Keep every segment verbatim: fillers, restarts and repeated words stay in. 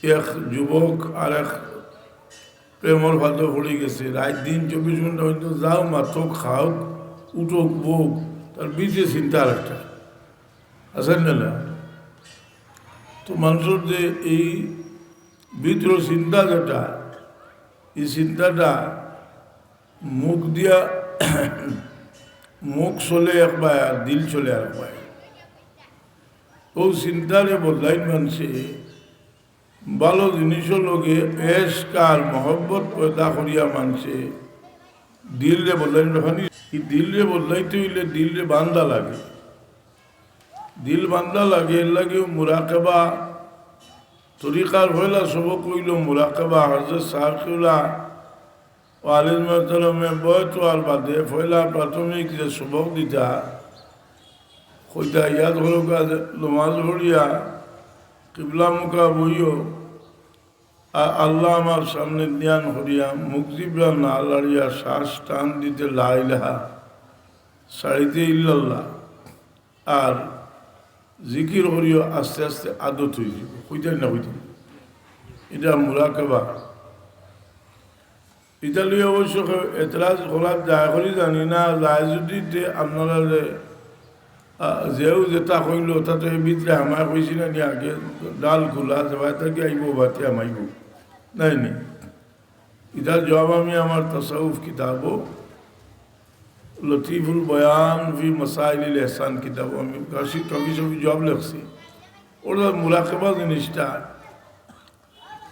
এক যুবক আর এক প্রেমর ফাঁদো পড়ি গেছে। রাইত দিন চব্বিশ ঘন্টা হয়তো যাও, মাতউক, খাউক, উঠউক, বউক, তার ভিতরে চিন্তা আর একটা। আছে না, না? তো মানুষর যে এই ভিতরে চিন্তা যেটা, এই চিন্তাটা মুখ দিয়া মুখ চলে এক বায় আর দিল চলে আর বায়। ও চিন্তারে বদলাইন মানষে, ভালো জিনিসর লগে এশক আর মহব্বত পয়দা করিয়া মানষে দিলরে বদলাইন। এই দিলরে বদলাইতে অইলে দিলরে বান্ধা লাগে। দিল বান্ধা লাগে, এর লাগি মুরাকাবা। তরিকার পয়লা সবক অইলো মুরাকাবা। হযরত শাহ কিবলা ও আলী মুহতারামে বয়ত অওয়ার বাদে পয়লা প্রাথমিক যে সবক দিতা, কইতা ইয়াদ করউক্কা, নমাজ পড়িয়া কিবলামুখা বইও, আর আল্লাহ আমার সামনে ধ্যান করিয়া মুখ জিব্রা না লাড়িয়া শ্বাস টান দিতে লা ইলাহা, ছাড়িতে ইল্লাল্লাহ, আর জিকির করিও, আস্তে আস্তে আদত অইযিবো। কইতাম না কইতাম, ইটা মুরাকাবা। ইটা লইয়া অবশ্য কেউ এতরাজ করার যায় করি জানি না, যায় যদি তে আপনারা যে, আহ, যেও যেটা কইলো, তা তো এই ভিতরে আমার কইছি না নি আগে, ডাল খোলা, যে ভাই তাকে আইবো, বাতি আমাইবো। নাই নি। ইটার জবাব আমি আমার তাসাউফ কিতাবো, লতিফুল বয়ান ফি মাসাইলিল ইহসান কিতাবো আমি কাশি, কাফি সফি জবাব লেখছি। ওটা মুরাকাবা জিনিসটা,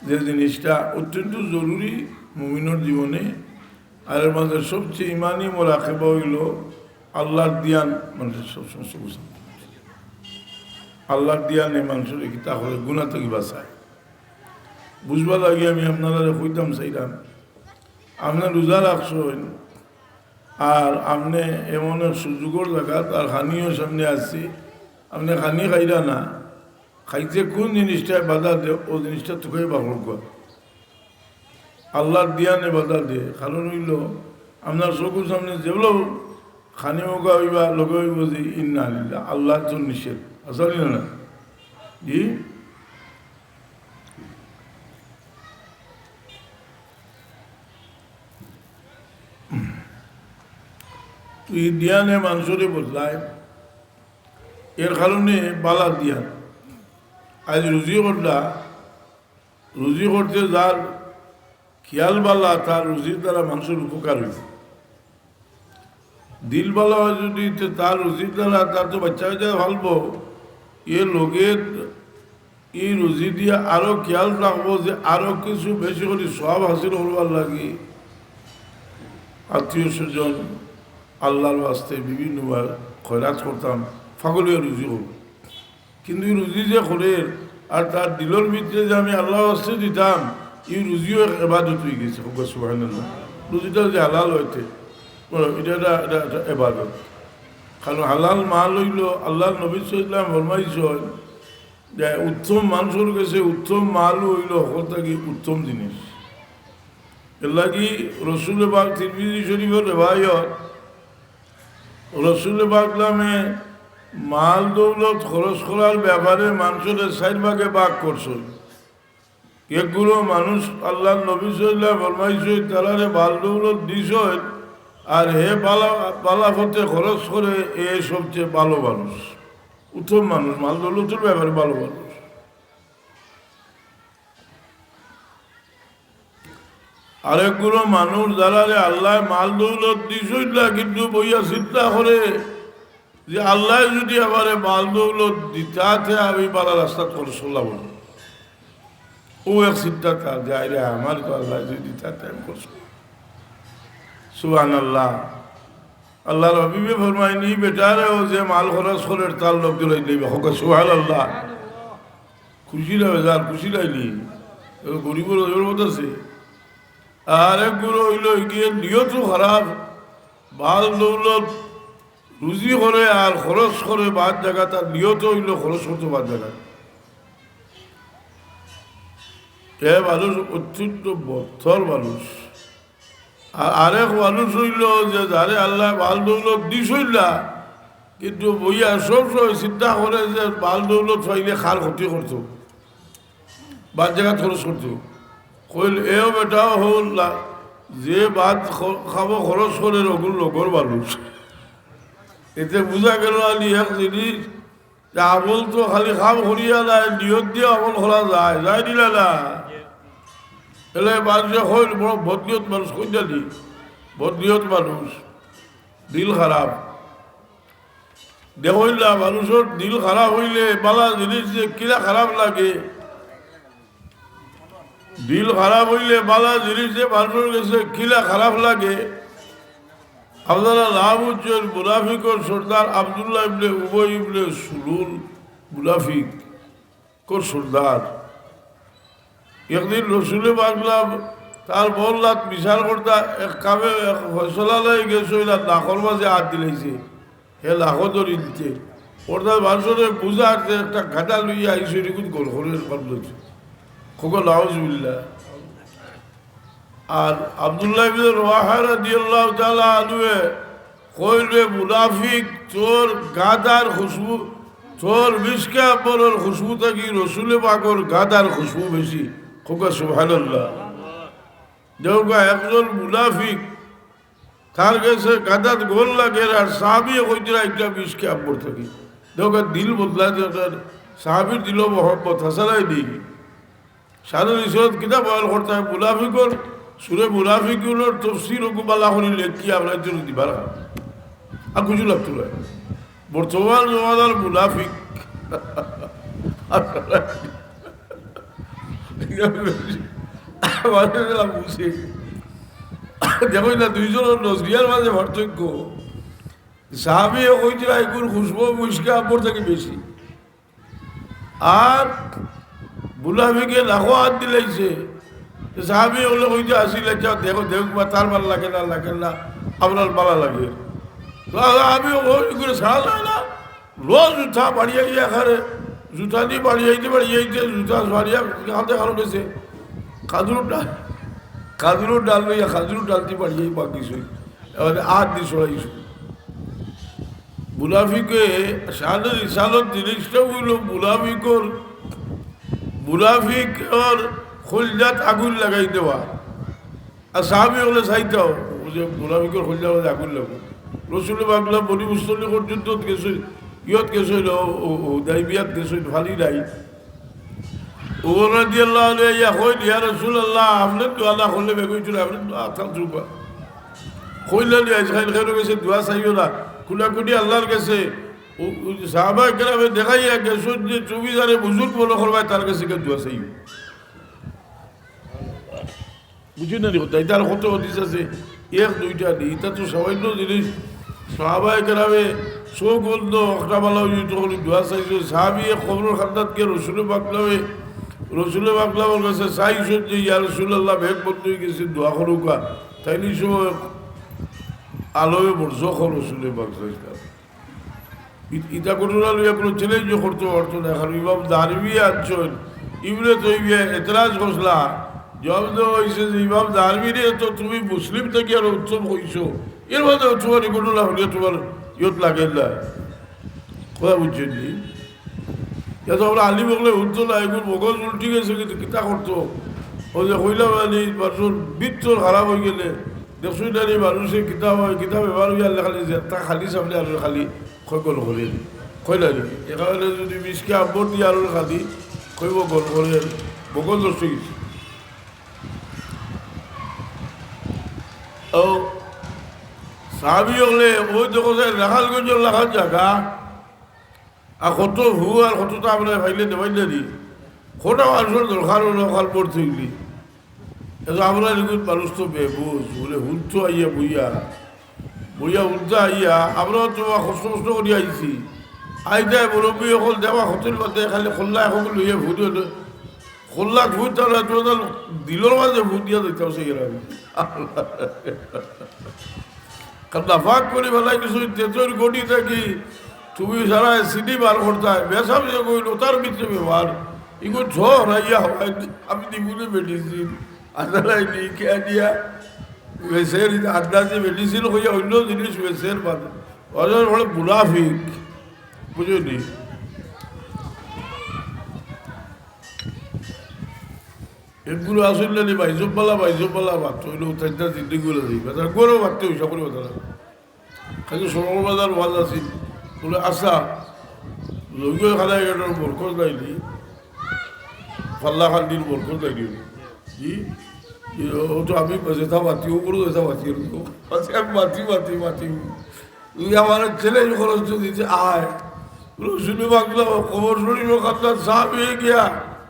যে জিনিসটা অত্যন্ত জরুরি মুমিনর জীবনে। আর এর মাঝে সবচেয়ে ইমানি মুরাকাবা অইলো আল্লাহর ধ্যান, মানুষর সব সমস্ত বুঝে। আল্লাহর ধ্যানে মানুষর কিতা করে গুনাহ থাকি বাঁচায়। বুঝবার লাগি আমি আপনারারে কইতাম চাইরাম, আপনে রোজা রাখছইন, আর আপনে এমন এক সুযোগর জাগাত আর খানিও সামনে আছে, আপনে খানি খাইরা না, খাইতে কোন জিনিসটায় বাধা দেয়, ও জিনিসটা তুকাই বার করবা। আল্লাহর ধ্যানে বাধা দেয়, কারণ অইলো আপনার চকুর সামনে যেগুলো খানি মৌকা অইবা, লগে অইবো যে ইন্না লিল্লাহ, আল্লাহ তো নিষেধ, আসলে না? জি? তো এই ধ্যানে মানুষরে বদলায়, এর কারণে বালা ধ্যান। আজ রুজি করলা, রুজি করতে যার খেয়াল বালা, তার রুজির দ্বারা মানুষর উপকার অইবো। দিল বালা অয় যদি, তে তার রুজির দ্বারা তার তো বাচ্চা কাচ্চা পালবো, এর লগে এই রুজি দিয়া আরো খেয়াল রাখবো যে আরো কিছু বেশি করি সওয়াব হাসিল করবার লাগি আত্মীয় স্বজন আল্লাহর ওয়াস্তে বিভিন্নভাবে খয়রাত করতাম, ফাগলিয়া রুজি করবো। কিন্তু এই রুজি যে করের আর তার দিলর ভিতরে যে আমি আল্লাহর ওয়াস্তে দিতাম, এই রুজিও এক এবাদত অইগেছে। কউক্কা সুবহানাল্লাহ। রুজিটা যে হালাল অইতে, বলো, এটা একটা, এটা একটা এবাদত। কারণ হালাল মাল অইলো, আল্লাহর নবী সাল্লাল্লাহু আলাইহি ওয়াসাল্লাম ফরমাইছইন যে উত্তম মানুষর গেছে উত্তম মালও অইলো হকল থাকি উত্তম জিনিস। এর লাগি রসুল পাক, তিরমিজি শরীফর রেওয়ায়ত, রসুল পাক সাল্লামে মাল দৌলত খরচ করার ব্যাপারে মানুষরে চাইর ভাগে ভাগ করছইন। একগুলো মানুষ আল্লাহর নবী সাল্লাল্লাহু আলাইহি ওয়াসাল্লাম ফরমাইছইন, তারারে মাল দৌলত দিছইন, আর হে বালা, বালা পথে খরচ করে, এ সবচেয়ে ভালো মানুষ, উত্তম মানুষ, মাল দৌলতর ব্যাপারে ভালো মানুষ। আরেকগুলো মানুষ যারারে আল্লায় মাল দৌলত দিছইন না, কিন্তু বইয়া চিন্তা করে যে আল্লায় যদি আমারে মাল দৌলত দিতা, তে আমি বালা রাস্তাত খরচ করলাম অনে। ও এক চিন্তা তার যে, "আরে, আমারে তো আল্লায় যদি দিতা, তে আমি খরচ করলাম।" সুবহানাল্লাহ। আল্লাহর হাবিবে ফরমাইন, "ই বেটারেও যে মাল খরচ করের, তার লগ ধরাই দিবা।" কউক্কা সুবহানাল্লাহ। খুশি না বেজার, খুশি নাইনি? এ গরিবর জরুরত আছে। আর একগুলো অইলো গিয়া নিয়ত খারাপ, মাল দৌলত রুজি করে আর খরচ করে বাদ জাগাত, তার নিয়ত অইলো খরচ করতো বাদ জাগাত। এ মানুষ অত্যন্ত বদতর মানুষ। আর আরেক মানুষ অইলো যে যারে আল্লায় মাল দৌলত দিছইন না, কিন্তু বইয়া সব সময় চিন্তা করে যে মাল দৌলত পাইলে কার ক্ষতি করতো। বাদ জাগাত খরচ করতো। কইল, "এও বেটা হল না, যে বাদ খ-, খাবো খরচ করে অগুর লগর মানুষ।" এতে বুঝা গেল আলি এক জিনিস, যে আমল তো খালি কাম করিয়া যায়, নিয়ত দিয়া আমল করা যায়, যায় নি না? এলে মানুষে কইল, "বড় বদনিয়ত মানুষ।" কই জানি? বদনিয়ত মানুষ, দিল খারাপ। দেখইন না, মানুষর দিল খারাপ অইলে বালা জিনিস যে কিলা খারাপ লাগে। দিল খারাপ অইলে বালা জিনিস যে মানুষর গেছে কিলা খারাপ লাগে। আপনারা নাম হুনছইন মুনাফিকর সর্দার আব্দুল্লাহ ইবনে উবাই ইবনে সুলুল, মুনাফিকর সর্দার। একদিন রসুলে পাক তার মহল্লাত বিচার করতা, এক কামে এক ফয়সলা লই গেছইন, আর নাকর মাঝে আত দিলাইছে। হে লাখো ধরি দিতে। অর্থাৎ মানুষরে বুঝার যে একটা গাধা লইয়া আইসো, এরকম গোল করে এরকম ধরছে। খোকা নাউজুবিল্লাহ। আর আব্দুল্লাহ ইবনে রওয়াহা রাদিয়াল্লাহু তাআলা আনহুয়ে কইল, "রে মুনাফিক, তোর গাধার খুশবু, তোর মিশকে আম্বরর খুশবু থাকি রসুলে পাকর গাধার খুশবু বেশি।" খোকা সুবহানাল্লাহ। দেখউক্কা, একজন মুনাফিক, তার গেছে গাধাত গোল লাগের, আর সাহাবিয়ে কইতরা একটা মিশকে আম্বর থাকি। দেখউক্কা, দিল বদলা যায়, সাহাবির দিলও মহব্বত হাসালাই নেই। শানুল ইসরত কিতাব বয়ান করতা, মুনাফিকর, সুরে মুনাফিকুনর তফসির অগু বালা করি লেখি আমরা একজন দিবার। আর কিছু লাগতো না। বর্তমান জমানার মুনাফিক। মানে, এরা বুঝে। দেখইন না, দুইজনর নজরিয়ার মাঝে পার্থক্য। সাহাবিয়ে কইতরা, "এগুর খুশবু মিশকে আম্বর থাকি বেশি।" আর মুনাফিকে নাকো আত দিলাইছে। তো সাহাবি অকলে কইতে আসিল, "আচ্ছা, দেখো, দেখো, বা তার ভালা লাগে না, লাগে না, আপনার ভালা লাগে।" তো আমি ওই করে ছাড়া যায় না। রোজ জুতা বাড়িয়া গিয়া খারে, জুতা দি বাড়িয়াইতে, বাড়িয়াইতে, জুতা বাড়িয়া খাতে খালো গেছে। খাজুর ডাল, খাজুর ডাল লইয়া, খাজুর ডাল দি বাড়িয়াই বাকি শুই। এবার আত দি ছড়াইছু। মুনাফিকে, শানে রিসালত জিনিসটা অইল মুনাফিকর, মুনাফিকর কলজাত আগুন লাগাই দেওয়া। আর সাহাবি অকলে চাইতাও, যে মুনাফিকর কলজাত আগুন লাগবো। রসুলে পাক বনি মুস্তলিকর যুদ্ধত গেছইন, ইয়ত গেছইন, ও, ও, ও, হুদাইবিয়াত গেছইন, পানি নাই। উমর রাদিয়াল্লাহু আনহু আইয়া কইন, "ইয়া রাসূলুল্লাহ, আপনে দোয়া না করলে বেগুই চলে, আপনে দোয়া থাক চুপা।" কইলা নি, আইজ খাইল খেরো গেছে দোয়া চাইও না, কুলাকুলি আল্লাহর গেছে। ও, ও সাহাবা কেরামে দেখাইয়া গেছইন যে তুমি যারে বুজুর্গ মনে করবায়, তার গেছে গিয়া দোয়া চাইও। বুঝি না নি কথা? ইতার কত হাদিস আছে, এক দুইটা নি, ইতা তো সামান্য জিনিস। সাহাবায়ে কেরামে চোখ বন্ধ, একটা বালা অইতো করি দোয়া চাইছে। সাহাবিয়ে কবরর কান্দাত গিয়া রসুলে পাক নামে, রসুলে পাক নামর গেছে চাইছে যে, "ইয়া রাসূলুল্লাহ, বেগ বন্ধ অই গেছে, দোয়া করুক্কা।" তাইন ই সময় আলমে বর্জখ রসুলে পাক চাইছিলা। ই-, ইতা ঘটনা লইয়া কোনো challenge করতে পারতো না। কারণ ইমাম দারমি আনছইন, ইবনে তাইমিয়া এতরাজ করছিলা, জবাব দেওয়া অইছে যে, "ইমাম দারমিরে তো তুমি মুসলিম থাকি আরো উত্তম কইছো, এর মাঝে তোমার ই ঘটনা হুনিয়া তোমার ইয়ত লাগে না।" কথা বুঝছইন নি? ইয়া তো আমরা আলিম অকলে হুনতো না, এগুর মগজ উল্টি গেছে, কিন্তু কিতা করতো? ওই যে কইলাম আনি, মানুষর ভিতর খারাপ অই গেলে, দেখছইন না নি, মানুষে কিতা অয়, কিতা বেমার অইয়া আনলে খালি যে, তা খালি সামনে আরো খালি খই গোল করে নি। কইলা নি? এখানে যদি মিশকে আম্বর দিয়া আরো খালি, কইব গোল করে, মগজ নষ্ট অই গেছে। ও, সাহাবি অকলে, ওই দেখো যে রাখালগঞ্জর লাখান জাগা, আর কত হু আর কত তো আমরা পাইলে দেবাই না দি। কটা মানুষর দরকার অইলো কাল পড়তে অইলি। এতো আমরা এরকম মানুষ তো বেবুঝ, বলে হুনতো আইয়া বইয়া। বইয়া হুনতো আইয়া, আমরাও তো কষ্ট মষ্ট করি আইছি। আইতায় মুরব্বি অকল দেওয়া কতল বাদে খালি খোল্লা এখন লইয়া ফুটি হলো। খোল্লা ফুট তারা তো তার দিলর মাঝে ফুট দিয়া দিতাম সেই গেলাম। কারণ নাফাক করি ফেলাই কিছু তেতর গড়ি থাকি, তুমি সারা সিডি বার করতায়, বেসাব যে কইল, তার ভিতরে ব্যবহার, ইগো ঝড় আইয়া হয়, আমি দিগুলো মেডিসিন, আদালাই দি, কে দিয়া, বেসের, আন্দাজে মেডিসিন হইয়া অন্য জিনিস বেসের বাদে। অনেক বড় মুনাফিক, বুঝলি? এগুলো আসল না নি, বাইজবালা, বাইজবালা মাত, ওই লোক চারটা তিনটে গুলো দিই, বেটা গরু মারতে ওই সকলে কথা না। খালি সরল বাজার ওয়াজ আছিল, বলে, "আচ্ছা, লইগো খানা এটার বরকত নাইনি, পাল্লা খান্দির বরকত নাইনি।" জি, জি, ও তো আমি যেটা মাতি, ও করে যেটা মাতি, আমি মাতি, মাতি, মাতি। তুই আমার চ্যালেঞ্জ খরচ তো দিতে আয়। রসুল পাক কবর শরীফ খান্দার সাহাবী গিয়া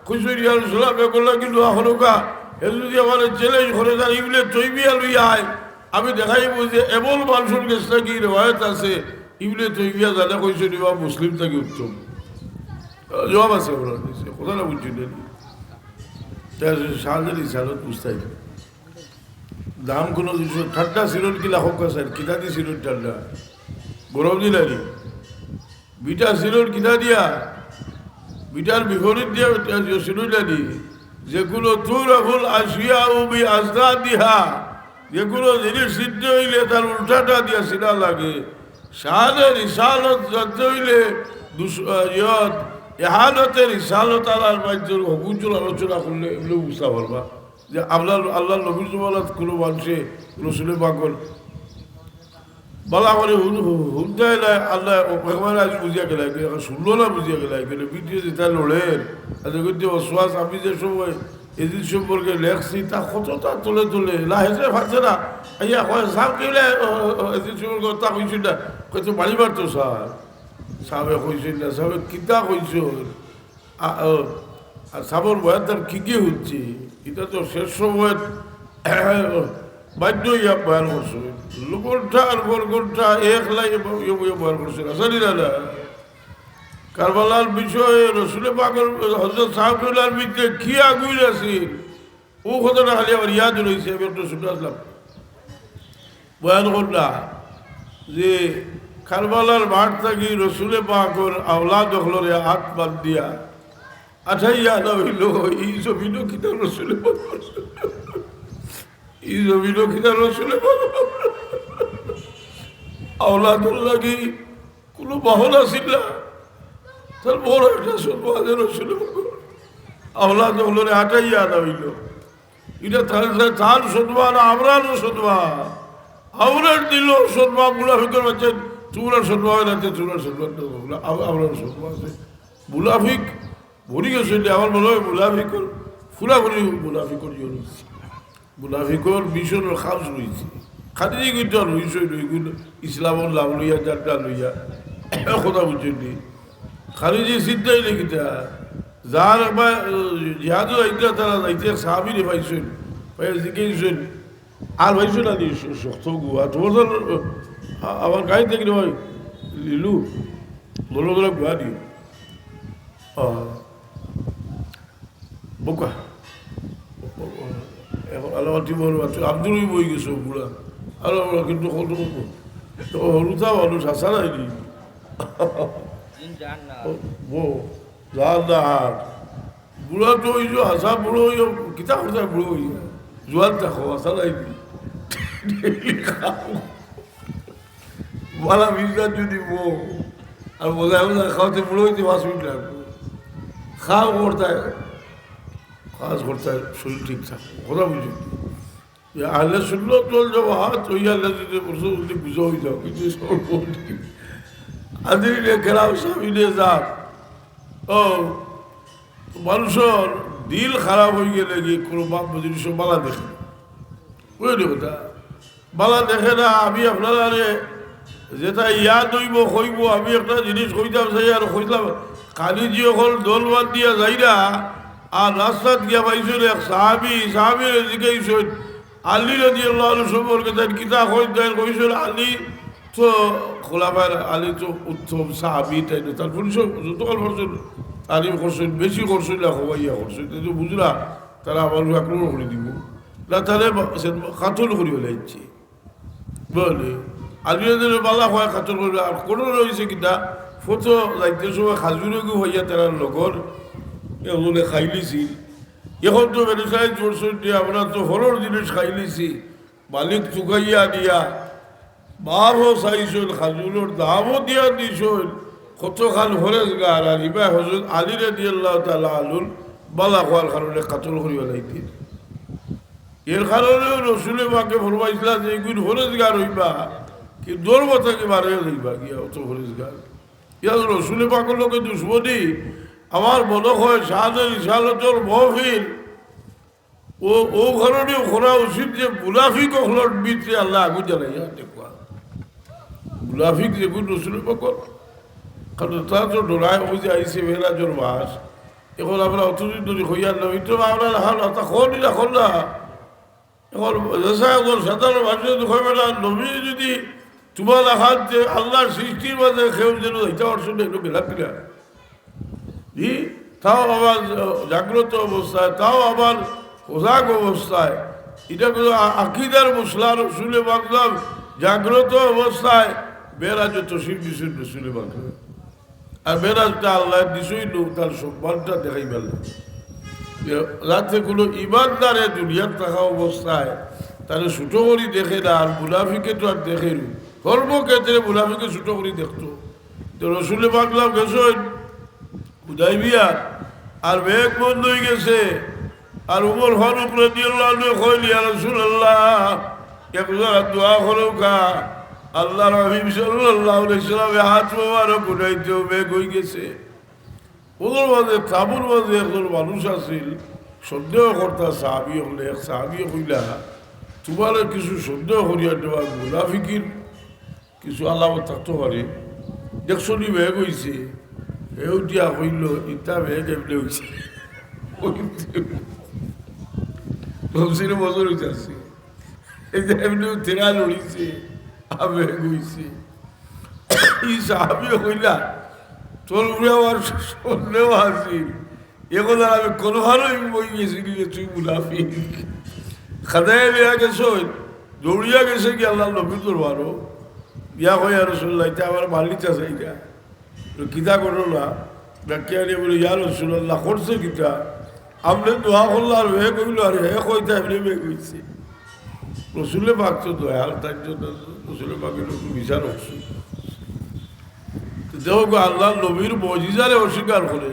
খুশি রিয়াল সুলা বেগুলা কিন্তু এখনো কা, হে যদি আমার চ্যালেঞ্জ করে তার ইবনে তৈমিয়া লইয়া আয়, আমি দেখাইব যে এমন মানুষের গেছ থাকি রেওয়ায়ত আছে, ইবনে তৈমিয়া জানে কইছে ইমাম মুসলিম থাকি উত্তম। জবাব আছে ওনার কাছে, কথা না বুঝছি না। তাই আছে শাহজাহান রিসালত মুস্তাহিদ। দাম কোনো কিছু ঠান্ডা সিলেট কি লাখক আছে, কিতা দি সিলেট ঠান্ডা? গরম দিন আনি। বিটা সিলেট কিতা দিয়া? বিটার বিপরীত দিয়া বিটা সিলেট আনি। যে কোনো তুরাফুল আশিয়া উবি আজদা দিহা, যে কোনো জিনিস সিদ্ধ হইলে তার উল্টাটা দিয়া সিনা লাগে। শাহাদে রিসালত জানতে হইলে দুস-, আহ, ইয়ত, এহানতে রিসালত আলার বাইদ্যর হকুচুর আলোচনা করলে এগুলো বুঝতে পারবা। যে আল্লাহর, আল্লাহর নবীর জমানাত কোনো মানুষে রসুলে পাকর বালা করে হুন-, হু-, হুনতে নাই, আল্লাহ ও পেগম্বর আজ বুঝিয়া গেলা, কিন্তু এখন শুনলো না বুঝিয়া গেলা, কিন্তু ভিতরে যেটা লড়ের, আর দেখুন যে ওয়াসওয়াস, আমি যে সময় এজিদ সম্পর্কে লেখছি, তা কতটা তলে তলে, লাহেজে ফাটছে না, আইয়া কয়, "সাহেব কি বলে, ও, ও, ও, এজিদ সম্পর্কে কথা কইছি না, কইতে বাড়ি মারতো স্যার, সাহেবে কইছি না, সাহেবে কিতা কইছে?" আ-, ও, আর সাবর বয়ান তার কি কি হচ্ছে? এটা তো শেষ সময় বাধ্য হইয়া বয়ান করছে। ঘন্টার পর ঘন্টা এক লাইনে ব-, ইয়ে, ইয়ে বয়ান করছে। আসলে না, না। কারবালার বিষয়ে রসুলে পাকর হযরত সাহেবুল্লাহর ভিতরে কি আগুন আছে? ও কথাটা খালি আমার ইয়াদ রইছে, আমি একটা শুনে আসলাম। বয়ান করলা যে কারবালার মাঠ থাকি রসুলে পাকর আওলাদ অকলরে আত বান্ধিয়া আঠাইয়া আনা হইল, এই জমিনও কিতা রসুলে পাকর, এই জমিনও কিতা রসুলে পাকর আওলাদর লাগি কোনো বাহন আছিল না। তার বড় একটা সদমা আছে রসুলে পাকর আওলাদ অকলরে আঠাইয়া আনা হইল। এটা তার, তার, তার সদমা না, আমরারও সদমা। আমরার দিলও সদমা, মুনাফিকর বাচ্চা, তোমরার সদমা হয় না, তোমরার সদমা তো, আম-, আমরার সদমা আছে। মুনাফিক ভরি গেছে, যে আমার মনে হয় মুনাফিকর, পুরাপুরি মুনাফিকর ইয়ে রয়েছে। মুনাফিকর মিশনের কাজ রয়েছে। খালি যে কিন্তু আর রয়েছে, রইগুন ইসলামর লাভ লইয়া, জান্ডা লইয়া, কথা বুঝছেন নি? খালি যে চিন্তাই নেই কিতা, যার একবার, আহ, জিহাদও যাইতে, তারা যাইতে এক সাহাবিরে পাইছেন, পাইয়া জিজ্ঞেস করছেন, "আর পাইছো না নি শ-, শক্ত গুয়া? তোমার তো, আ-, আমার গাড়ি থেকে রে ভাই, লিলু, বলো বলে গুয়া দিও।" আহ, বোকা। এখন আলামাতি বড় আছে, আব্দুল ওই বই গেছে বুড়া। আল্লাহ বড় কিন্তু কত কত। তো হলুদা মানুষ আসা নাইনি। দিন যার না। ও, বো, যার না আর। বুড়া তো ওই যে হাসা বুড়ো ওই কিতা করতে বুড়ো ওই। জোয়ান থাকো, আসা নাইনি। বালা বিশ হাজার যদি বউ, আর মজায় মজায় খাওয়াতে বুড়ো হইতে পাঁচ মিনিট লাগবে। খাও করতে, কাজ করতে, শরীর ঠিক থাকে। কথা বুঝি? যে আহলে সুন্নত ওয়াল জামাত, ওই আল্লাহ যদি বলছে, বলতে বুঝা হয়ে যাও, কিন্তু সব বলতে। আদিন কেরাম সাহেব ইনে যান। ও, মানুষের দিল খারাপ হয়ে গেলে কি কোনো বাপ জিনিস বালা দেখে না। বুঝলি কথা? বালা দেখে না, আমি আপনারারে যেটা ইয়াদ হইব, কইব, আমি একটা জিনিস কইতাম চাই আর কইলাম, খালি যে অকল দল বাদ দিয়া যাইরা, আর রাস্তাত গিয়া পাইছইন এক সাহাবি, সাহাবিরে জিজ্ঞাসা, আলী রাদিয়াল্লাহু আনহু সম্পর্কে তাইন কিতা কইন, তাইন কইছইন, আলী তো খোলাফায়ে, আলী তো উত্তম সাহাবি, তাইন তার পরিচয় যতকাল করছইন, তারিফ করছইন, বেশি করছইন না, খোয়াইয়া করছইন, তাইন তো বুঝরা, তারা আমার আক্রমণ করে দিব। না, তাহলে বা-, সে কাতল করি ফেলাইছে। বলে, আলিয়ে দিলে বালা হয় কাতল করবে, আর কোনো রয়েছে কিতা, ফটো যাইতে সময় খাজুরে গু হইয়া তারা লগর, এগুলো খাইলিছি। এখন তো বেরোসাই চোরসই দিয়ে আমরা তো হরর জিনিস খাইলিছি। মালিক চুকাইয়া দিয়া, বারো চাইছইন, খাজুরর দামও দিয়া দিছইন, কতখান ফরেজগার, আর ইবা হযরত আলী রাদিয়াল্লাহু তাআলা আনহুর বালা খোয়ার কারণে কাতল করিয়া লাইতে। এর কারণে রসুলে পাকে ফরমাইছিলা যে এগুন ফরেজগার অইবা, কি ধর্ম থাকি বারইয়া যাইবা গিয়া, অত ফরেজগার। ইয়া রসুলে পাকর লগে দুশমনি, আমার মনে হয় শাহাদে রিসালতর মহফিল, ও, ও কারণেও করা উচিত যে মুনাফিক অকলর ভিতরে আল্লাহ আগুন জ্বালাইয়া দেখবা। মুনাফিক যেগুন রসুলে পাকর, কারণ তারা তো ডরায়, ওই যে আইছে মেরাজর মাস, এখন আমরা অতদিন ধরে কইয়ার নবী তো আমরা হাল কথা কখনই রাখল না। এখন যেসা একজন সাধারণ মানুষ যদি কয়, "বেটা, নবী যদি তোমার হাত যে আল্লাহর সৃষ্টির মাঝে কেউ যেন যাইতে পারছো না, একটু বেলা কিনা?" জি, তাও আবার জাগ্রত অবস্থায়, তাও আবার সজাগ অবস্থায়। এটা কোনো আ-, আকিদার মশলা। রসুলে পাকলাম জাগ্রত অবস্থায় মেরাজে তশরিফ দিছইন রসুলে পাকলাম। আর মেরাজটা আল্লাহ দিছইন লোক তার সম্মানটা দেখাইবার লাগি। যে যাতে কোনো ইমানদারে দুনিয়াত থাকা অবস্থায় তারে ছোট করি দেখে না, আর মুনাফিকে তো আর দেখে না। কর্মক্ষেত্রে মুনাফিকে ছোট করি দেখতো। তো রসুলে পাকলাম গেছইন হুদাইবিয়া, আর মেঘ বন্ধ হয়ে গেছে। আর উমর ফারুক রাদিয়াল্লাহু আনহু কইল, "ইয়া রাসূলুল্লাহ, একজরা দোয়া করউক্কা।" আল্লাহর হাবিব সাল্লাল্লাহু আলাইহি ওয়াসাল্লামে হাত মোবারক উঠাইতেউ মেঘ হয়ে গেছে। ওদের মাঝে, তাবুর মাঝে একজন মানুষ আছিল, সন্দেহ করতা সাহাবী অকলে। এক সাহাবী কইলা, "তোমারে কিছু সন্দেহ করিয়া দেওয়ার মুনাফিকির কিছু আলামত থাকতে পারে।" দেখছো নি মেঘ হইছে? এ উঠিয়া কইল, "ইতা মেঘ এমনে হইছে।" তফসিরে বছর হইতে আছে। এই যে এমনি তেরা লড়িছে, আর মেঘ হইছে। এই সাহাবী কইলা, "তোর উপরে আমার সন্দেহ আছিল।" এখন আর আমি কোনো ভালোই বই গেছি কি যে তুই মুনাফিক। খাদায় লইয়া গেছইন, দৌড়িয়া গেছে কি আল্লাহর নবীর দরবারো। ইয়া কই, "ইয়া রাসূলুল্লাহ, ইতা আমার মালিক আছে ইটা।" তো কিতা করো না? ডাকিয়া আনিয়া বলে, "ইয়া রাসূলুল্লাহ, করছে কিতা? আপনে দোয়া করলা আর মেঘ হইল, আর হে কইতা এমনি মেঘ হইছে।" রসুলে পাক তো দয়াল, তার জন্য রসুলে পাকের একটু বিচার হচ্ছে। তো দেখো গো, আল্লাহর নবীর মজিজারে অস্বীকার করে,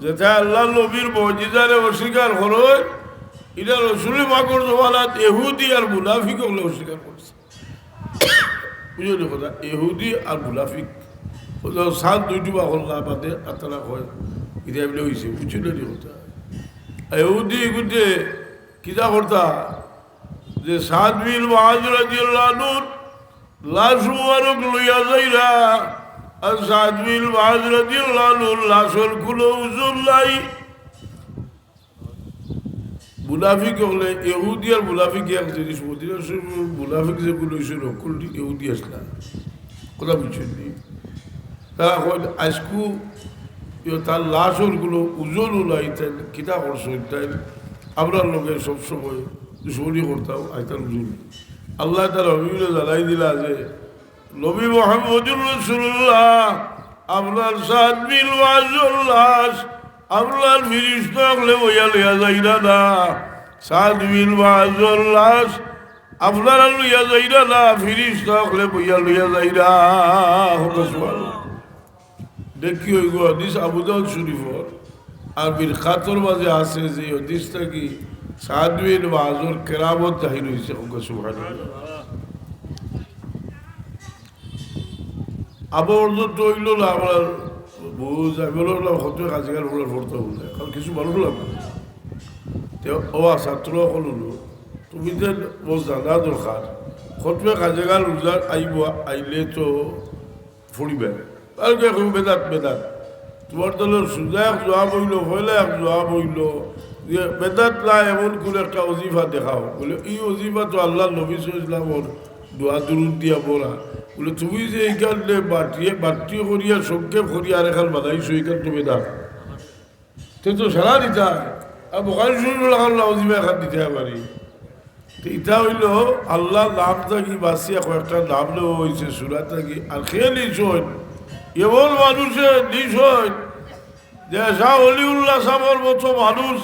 যেটা আল্লাহর নবীর মজিজারে অস্বীকার করে, এটা রসুলে পাকর জমানাত এহুদি আর মুনাফিক অকলে অস্বীকার করছে। বুঝলি কথা? এহুদি আর মুনাফিক। ও যখন সাত দুই টুবা করলা বাদে আর তারা কয়, "ইটা এমনি হইছে", বুঝলি নি কথা? আর এহুদি এগুতে কিতা করতা? যে সাদ বিন মুআজ রাদিয়াল্লাহু আনহুর লাশ মুবারক লইয়া যাইরা, আর সাদ বিন মুআজ রাদিয়াল্লাহু আনহুর লাশর কোনো ওজন নাই। মুনাফিক অকলে, এহুদি আর মুনাফিক এক জিনিস, মদিনা শরীফর মুনাফিক যেগুন অইছইন, হকলটি এহুদি আছলা। কথা বুঝছইন নি? তারা কইন, "আইজকু ইয়ো তার লাশর কোনো ওজনও নাই, তাইন কিতা করছইন, তাইন আমরার লগে সবসময় দুশমনি করতা, আইজ তার ওজন নাই।" আল্লায় তার হাবিবরে জানাই দিলা যে, নবী মুহাম্মদুর রাসূলুল্লাহ, আপনার সাদ বিন মুআজর লাশ আপনার ফিরিস্তা অকলে বইয়া লইয়া যাইরা না। সাদ বিন মুআজর লাশ আপনারা লইয়া যাইরা না, ফিরিস্তা অকলে বইয়া লইয়া যাইরা। দেখি ওই গো হাদিস আবু দাউদ শরীফর, আর মিরকাতর মাঝে আছে যে হাদিস থাকি সাদ বিন মুআজর কেরামত জাহির হইছে। সুবহানাল্লাহ। আবার অর্থ তো হইল না, আমরা বুঝ, আমি বললাম, "কত কাজে গেল, ওরা পড়তে হবে না।" কারণ কিছু মানুষ লাগবে। তে ওবা ছাত্র অকল অইল, তুমি যে ও জানা দরকার, খতমে কাজে গেল উজার আইব, আইলে তো পড়িবে। আর কে কইব, "বেদাত, বেদাত।" তোমার দলের সুজা এক জবাব হইল, পয়লা এক জবাব হইল যে, "বেদাত না, এমন কোন একটা ওজিফা দেখাও।" বলে, "এই ওজিফা তো আল্লাহর নবী সাল্লাল্লাহু আলাইহি ওয়াসাল্লামর দোয়া দুরুদ দিয়া পড়া।" বলে, "তুমি যে এইখানে বাটিয়ে, বাটি করিয়া, সংক্ষেপ করিয়া আর এখান বানাইছো, এইখান তো বেদাত।" তে তো সারা দিতা, আর বুখারী শরীফ লাখান ওজিফা এখান দিতা পারি। তো ইটা হইল আল্লাহর নাম থাকি বাছিয়া কয়েকটা নাম নেওয়া হইছে সূরা থাকি। আর খেয়ে নিছইন, এমন মানুষে নিছইন যে শাহ অলিউল্লাহ সাহেবর মতো মানুষ,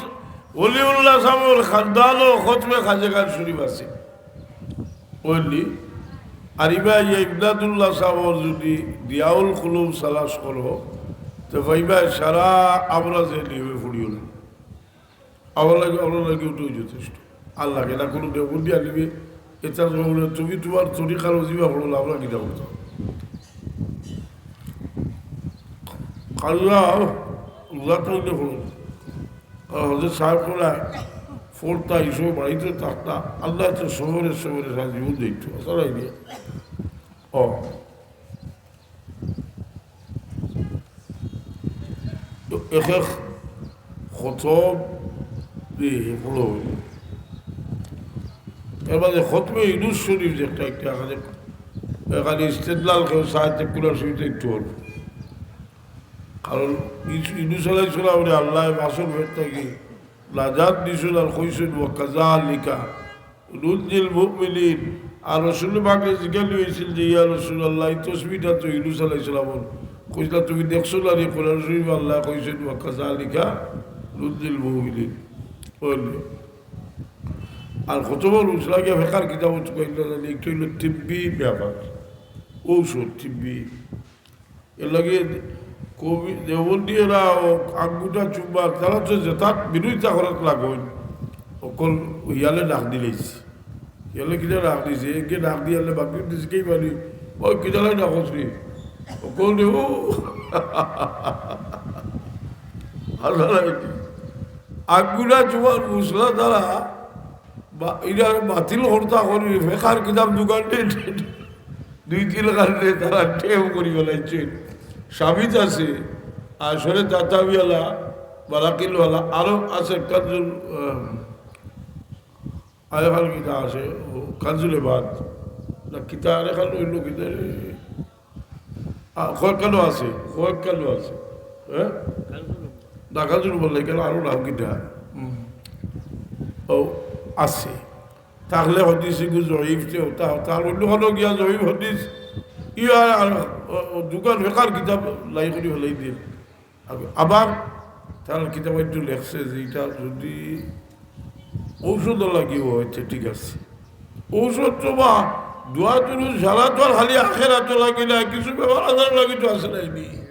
অলিউল্লাহ সাহেবর খানদানও খতমে কাজে গেল শরীফ আছে। বুঝলি? আর ইবা ইয়া ইমদাদুল্লাহ সাহেবর যদি দিয়াউল কুলুম তালাশ করো, তো পাইবা সারা আমরা যে নিয়মে পড়িও না। আমার লাগি, আমার লাগি ওটাই যথেষ্ট। আল্লাহ কেনা কোনো দেবন্দি আলিমে এটা বলে, "তুমি তোমার তরিকার অজিফা পড়ো না, আমরা কিনা করতাম?" কাল্লা, রোজা তো হইলে পড়ো না। আর হজরত সাহেব কইলা, "পড়তা, এই সময় বাড়িতে থাকতা, আল্লাহ তো সবরে সবরে সারা জীবন দিত।" আসলে এই নিয়ে। ও। তো এক এক খতম দিয়ে হলো। এর মাঝে খতমে ইউনুস শরীফ যে একটা, একটা এখানে, এখানে ইস্তেদলাল কেউ সাহায্য করার সুবিধা একটু হল। কারণ ইস-, ইউনুস আলাইহিস সালামরে আল্লাহ মাছর পেট থাকি নাজাত দিছইন আর কইছইন, "ওয়া কাযালিকা নুনজিল মুমিনিন।" আর রসুল পাকরে জিজ্ঞাসা হয়েছিল যে, "ইয়া রাসূলুল্লাহ, এই তসবিটা তো ইউনুস আলাইহিস সালামর।" কইলা, "তুমি দেখছো না রে, কোরআন শরীফ আল্লাহ কইছেন, 'ওয়া কাযালিকা নুনজিল মুমিনিন'।" বুঝলে? আর কত বড় উসলা গিয়া ফেকার কিতাবত কইলা জানি, একটা হইল তিব্বি ব্যাপার, ঔষধ তিব্বি। এর লাগে কবি দেবন্দি এরা ও আঙ্গুটা চুম্বা, তারা তো যেতাত বিরোধিতা করাত লাগইন, অকল ইয়ালে ডাক দিলাইছে। ইয়ালে কিতা ডাক দিছে, একে ডাক দিয়ে আনলে বাকি দিছে কেই পারি, "ওই কিতা লাই ডাক হচ্ছে?" অকল দেব। আর তারা কি? আঙ্গুটা চুম্বার মশলা তারা বা-, ইরা বাতিল করতা করি, ফেকার কিতাব দোকান নেই। দুই তিন কারণে তারা টেম করি ফেলাইছে। সাবিত আছে, আসরে তাতাবিওয়ালা, বালাকিলওয়ালা, আরো আছে কানজুল, আহ, আরেকখান কিতা আছে, ও কানজুলে বাদ। না, কিতা আরেকখান অইল কিতা রে? আ, কয়েকখানো আছে, কয়েকখানো আছে। হ্যাঁ? না, কানজুল বললে কেন? আরো নাম কিতা? হুম। ও, আছে। তাহলে হাদিস এগু জয়ীফ তে হতা হতা। আর অন্য কোনো গিয়া জয়ীফ হাদিস, ইয়া, আর, ও, ও, দোকান ফেকার কিতাব লাই করি ফেলাই দিন। আব-, আবার তার কিতাব একটু লেখছে যে এটা যদি ঔষধ লাগিও হয়, তে ঠিক আছে। ঔষধ তো বা দোয়া তুলু সারা তো আর খালি আখেরাত লাগি না, কিছু ব্যাপার আজার লাগি তো আছে নাইনি।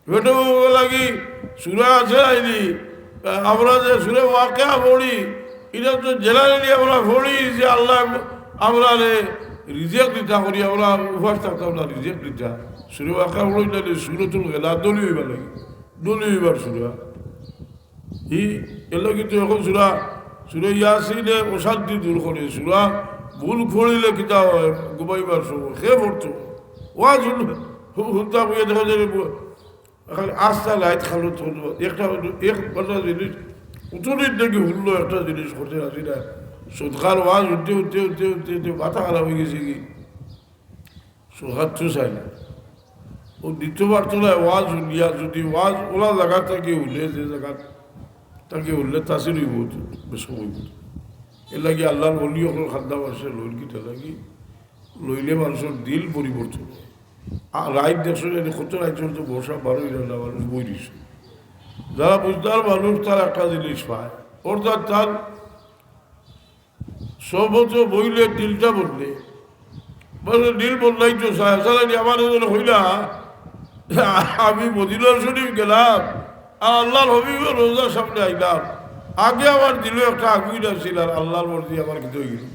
বেটা লাগি সুরা আছে নাইনি? আমরা যে সুরে ওয়াকিয়া পড়ি, এটা তো জেনারেলি আমরা পড়ি যে আল্লাহ আমরারে রিজিক দিতা করি, আমরা উপাস থাকতাম না, রিজিক দিতা। সুরে ওয়াকিয়া পড়ি না, সুরতুল গেলা দলি হইবার লাগি, দলি হইবার সুরা। ই এর লাগি তো এখন সুরা, সুরে ইয়াসিনে অশান্তি দূর করে, সুরা ভুল পড়িলে কিতা হয়, ঘুমাইবার সময় কে পড়তো? ওয়াজ হুন-, হু-, হুনতা কইয়া দেখা যায় রে, এখন আস্তা লাইট খালো তো, একটা, এক, একটা জিনিস, উঠুনির দিকে হুনলো একটা জিনিস করতে রাজি না। সদকার ওয়াজ উঠতে, উঠতে, উঠতে, উঠতে, উঠতে মাথা খারাপ হয়ে গেছে কি? সদকার তো চাই না। ও দ্বিতীয়বার তো নয়, ওয়াজ হুনিয়া যদি ওয়াজ ওলা জায়গা থেকে হুনে, যে জায়গা থেকে হুনলে তাসির হইব, বেশ হইব। এর লাগি আল্লাহর ওলি অকল খান্দা মাসে লইল কিতা লাগি? লইলে মানুষের দিল পরিবর্তন হয়। আ, রাইত দেখছো যে কত রাইত চলতে বর্ষা বারো ইরা না মানুষ বই দিছে। যারা বুঝদার মানুষ তারা একটা জিনিস পায়, অর্থাৎ তার সবত বইলে দিলটা বদলে, বলে দিল বদলাইতো চায়। তাহলে আমার এজন্য হইলা, আমি মদিনা শরীফ গেলাম আর আল্লাহর হাবিবের রোজার সামনে আইলাম, আগে আমার দিলে একটা আগুন আছিল আর আল্লাহর মর্জি আমার কিন্তু হয়ে গেল।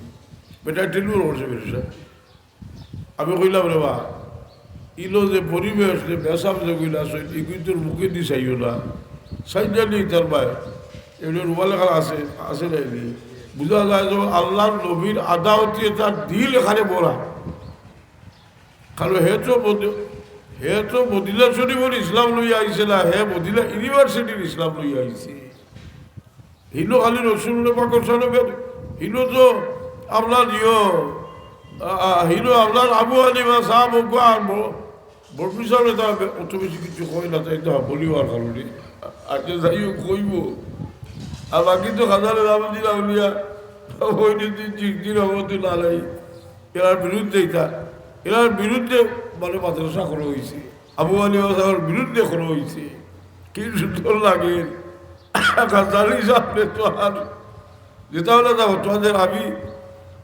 বেটা টেলিফোন করছে বেটা। আমি কইলাম, "রে বা, ইলো যে পরিবেশ, যে মেসাব যে কইলা, সই-, এগুলি তোর মুখে দি চাইও না। চাই জানি তার ভাই, এগুলো রুমাল এখানে আছে, আছে না এগুলি?" বুঝা যায় যে আল্লাহর নবীর আদাওয়াতে তার দিল এখানে ভরা। কারণ হে তো মদি-, হে তো মদিনা শরীফের ইসলাম লইয়া আইছে না, হে মদিনা ইউনিভার্সিটির ইসলাম লইয়া আইছে। হিলো খালি রসুল পাকর সাহেবের, হিলো তো আপনার ইয়ো, আ, আ, হিলো আপনার আবু হানিফা সাহেব, ওগো আর ব-, বড় সাহেব, এটা অত বেশি কিছু কয় না, তাই তো বলিবার কারণে। আগে যাই হোক, কইব। আর বাকি তো খাজালে রামজি রাউলিয়া, ওই দিন চিকদিন হবো তো না নাই। এরার বিরুদ্ধে এটা, এরার বিরুদ্ধে মানে মাদ্রাসা করা হয়েছে, আবু হানিফা সাহেবের বিরুদ্ধে করা হয়েছে। কি সুন্দর লাগে। গাজালি সামনে তো আর যেটা হলো দেখো, তোমাদের আমি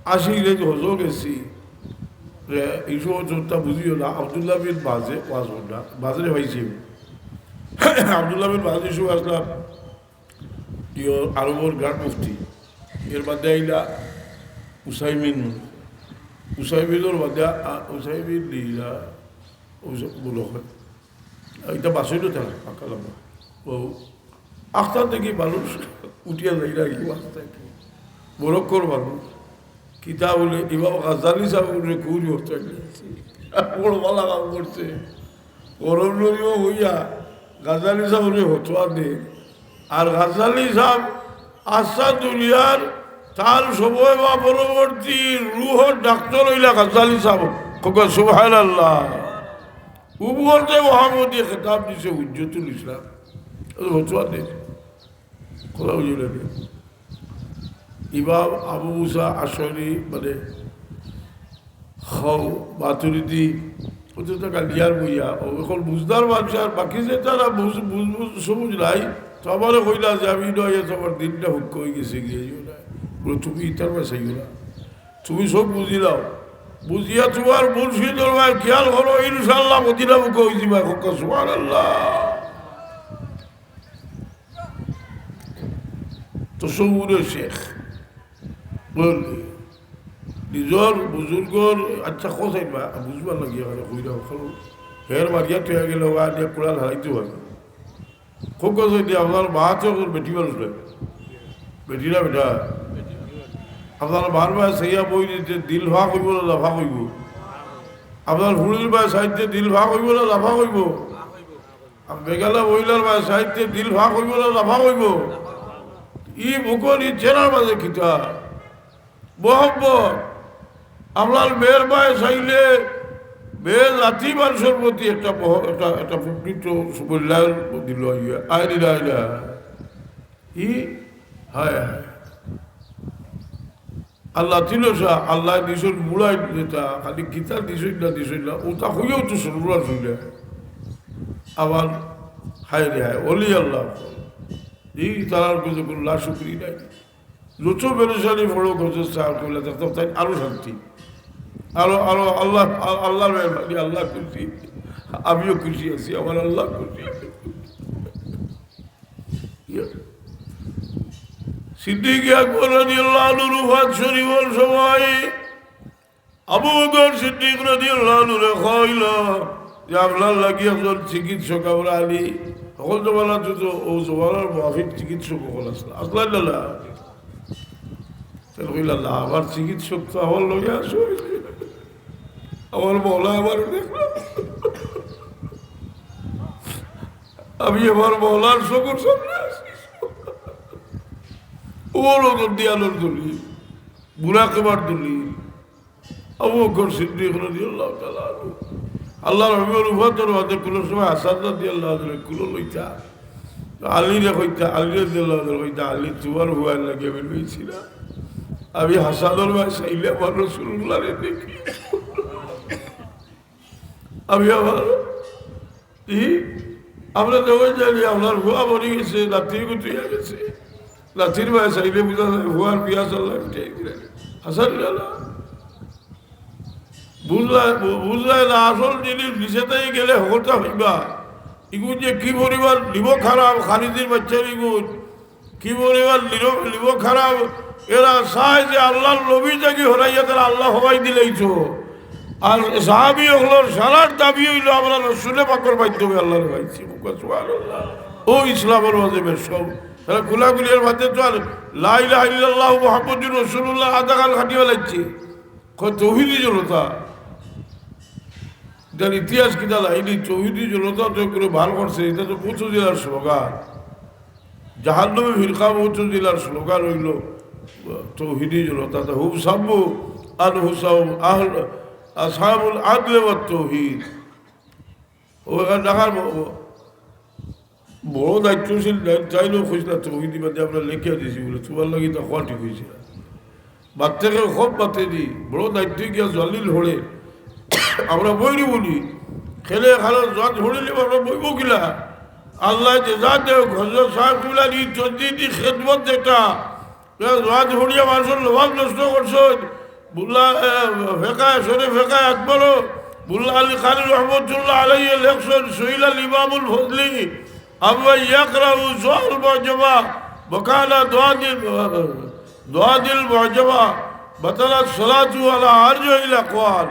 আশি ইংরেজি হজও গেছি। এ, এই সময় চোরটা বুঝিও না, আব্দুল্লাহ বিন বাজে ওয়াজ করলা, বাজরে পাইছি। আব্দুল্লাহ বিন বাজে এই সময় আসলাম। ইয়ো আরবর গ্র্যান্ড মুফতি। এর বাদে আইলা উসাইমিন। উসাইমিনর বাদে আ-, উসাইমিন দিলা, উসা-, মনো অয়। ইটা বাসইল তারা, পাক্কা লম্বা। ও, আখতা থাকি মানুষ উঠিয়া যাইরা কি, আখতা থাকি। মরক্কোর মানুষ। কিতা বলে, ইমাম গাজ্জালী সাবরে কুন অবস্থায় নিছে। বড় ভালা কাম করছে। গরম লইও হইয়া গাজ্জালী সাবরে ফতোয়া দে। আর গাজ্জালী সাব আস্তা দুনিয়ার তান সময় বা পরবর্তী রুহর ডাক্তার অইলা গাজ্জালী সাব। কউক্কা সুবহানাল্লাহ। উমরতে মোহাম্মদী খেতাব দিছে হুজ্জতুল ইসলাম। ও ফতোয়া দে। কথা বুঝি না নি? ইমাম আবু মুসা আশআরি, মানে, হও, মাতুরিদি, ও তো তা কালিয়ার বইয়া, ও এখন বুঝদার মানুষ আর বাকি যে তারা বুঝ-, বুঝ-, বুঝ-, সমুঝ নাই, তো আমারে কইলা যে আমি নয়, এত আমার দিনটা হুক্কা অই গেছে গিয়া, ইও না। বলে, "তুমি ইতার বায় চাইও না, তুমি সব বুঝিলাও, বুঝিয়া তুমার মুর্শিদর বায় খেয়াল করো, ইনশাআল্লাহ মদিনা মুখে অই যিবা।" কউক্কা সুবহানাল্লাহ। তসব্বুরের শেখ। বুঝলি? নিজর বুজুর্গর, আচ্ছা, কথা বা বুঝবার লাগি এখানে কইরা, কারণ হের বাড়িয়া তুই গেলে ওয়া দিয়া কোরআন হারাইতে পারে। খুব কথা দিয়া আপনার মা তো এখন বেটি মানুষ নয়। বেটি না বেটা? আপনার মার বায় চাইয়া বই দিতে দিল ফাঁক অইব না লাফা অইব? আপনার ফুড়ির বায় চাইতে দিল ফাঁক অইব না লাফা অইব? আর বেগানা মহিলার বায় চাইতে দিল ফাঁক অইব না লাফা অইব? ই বুকর ই চেহারার মাঝে কিতা? মোহাব্বত। আপনার মেয়ের বায় চাইলে মেয়ে জাতি মানুষের প্রতি একটা মহ-, একটা, একটা প্রকৃত মূল্যায়ন দিল ইয়ে। আয় রে, আয় রে। ই, হায়, হায়। আল্লাহ তিলসা, আল্লাহ দিছইন মুড়াই যেটা, খালি কিতা দিছইন না, দিছইন না, ওটা হইয়াও তো সরুরা শুনে। আবার হায় রে হায়, অলি আল্লাহ। এই তারার কাছে কোনো লাশুকরি নাই। যত পেরেশানি বড় গজর সাহেব কইলা, দেখতাম তাই আরো শান্তি। আরো, আরো আল্লাহ, আ-, আল্লাহর মেহরবানি, আল্লাহ খুশি। আমিও খুশি আছি, আমার আল্লাহ খুশি। ইয়ে। সিদ্দিক আকবর রাদিয়াল্লাহু আনহু ওফাত শরীফর সময় আবু বকর সিদ্দিক রাদিয়াল্লাহু আনহুরে কইল যে, "আপনার লাগি একজন চিকিৎসক আমরা আনি।" সকল জমানাত তো ও জমানার মুআফিক চিকিৎসক সকল আসলা, আসলা না, না? তাই কইলা, "না, আমার চিকিৎসক তো আমার লগে আছে, আমার মওলা আমার দেখলো।" আমি আমার মওলার চকুর সামনে আছি। ও লোক দিয়ানোর দলিল, মুরাকাবার দলিল। আবু বকর সিদ্দিক রাদিয়াল্লাহু তাআলা আনহু। আল্লাহর হাবিবর ওফাতর বাদে কোনো সময় হাসান রাদিয়াল্লাহু আনহুরে কুলো লইতা। তো আলীরে কইতা, আলী রাদিয়াল্লাহু আনহুরে কইতা, "আলী, তুমার ফুয়ার লাগি আমি লইছি না। আমি হাসানর বায় চাইলে আমার রাসুলুল্লাহরে দেখি।" আমি আমার, ই, আমরা তো ওই জানি, আপনার ফুয়া মরি গেছে, নাতির গুতু অইয়া গেছে। নাতির বায় চাইলে বুঝা যায়, ফুয়ার পিয়াস আল্লাহ মিটাই দিলেন। হাসান গেল। বুঝলা, বু-, বুঝলা না, আসল জিনিস নিচে তাই গেলে হকলতা হইবা। ইগুন যে কি পরিমাণ নিব খারাপ, খারিজির বাচ্চা ইগুন। কি পরিমাণ নিরো-, নিব খারাপ, এরা চায় যে আল্লাহর নবী থাকি হরাইয়া তারা আল্লাহ হবাই দিলেই তো। আর সাহাবী অকলর সারার দাবি অইল, "আমরা রসুলে পাকর মাধ্যমে আল্লাহরে পাইছি।" মুখে সুবহানাল্লাহ। ও ইসলামর মাঝে বেশ সব। তারা খোলাখুলির মাঝে তো আর লা ইলাহা ইল্লাল্লাহু মুহাম্মাদুর রাসূলুল্লাহ আধা গাল খাটিয়া লাগছে। কয় তৌহিদি জনতা। এটার ইতিহাস কিতা লাইনি? তৌহিদি জনতা তো করে বার করছে, এটা তো মুতাজিলার স্লোগান। জাহান্নামী ফিরকা মুতাজিলার স্লোগান অইল তৌহিদি জনতা। তো হুম সাম্মু আনফুসাহুম আহল, আসহাবুল আদলে ওয়াত তৌহিদ। ও এখানে ঢাকার ব-, ব-, বড় দায়িত্বশীল নাই, তাইলেও কইছিলা, "তৌহিদি বাদে আমরা লেখিয়া দিছি," বলে, "তোমার লাগি তো খোয়া ঠিক হয়েছে না।" বাদ থেকে খোপ বাতে দি, বড় দায়িত্ব গিয়া জলিল হড়ে। আমরা বইরি বলি, খেলে খালো জজ হড়িলে আমরা বইব কিলা? আল্লাহ যে যা দেও, হজরত সাহেব কিবলা নি তসদিদি খেদমত যেটা, এ জজ হড়িয়া মানুষের লোভাব নষ্ট করছেন। বুল্লা, এ, ফেকায়, শরীফ ফেকায় আকবরও, বুল্লা আলী খান রহমতুল্লাহ আলাইহি লেখছেন, সুইল আল ইমামুল ফজলি, আম্মা ইয়াকরাহু জুয়াল মজমা, وكان دواد، دواد المعجبة بطلت صلاته على أرجح الأقوال.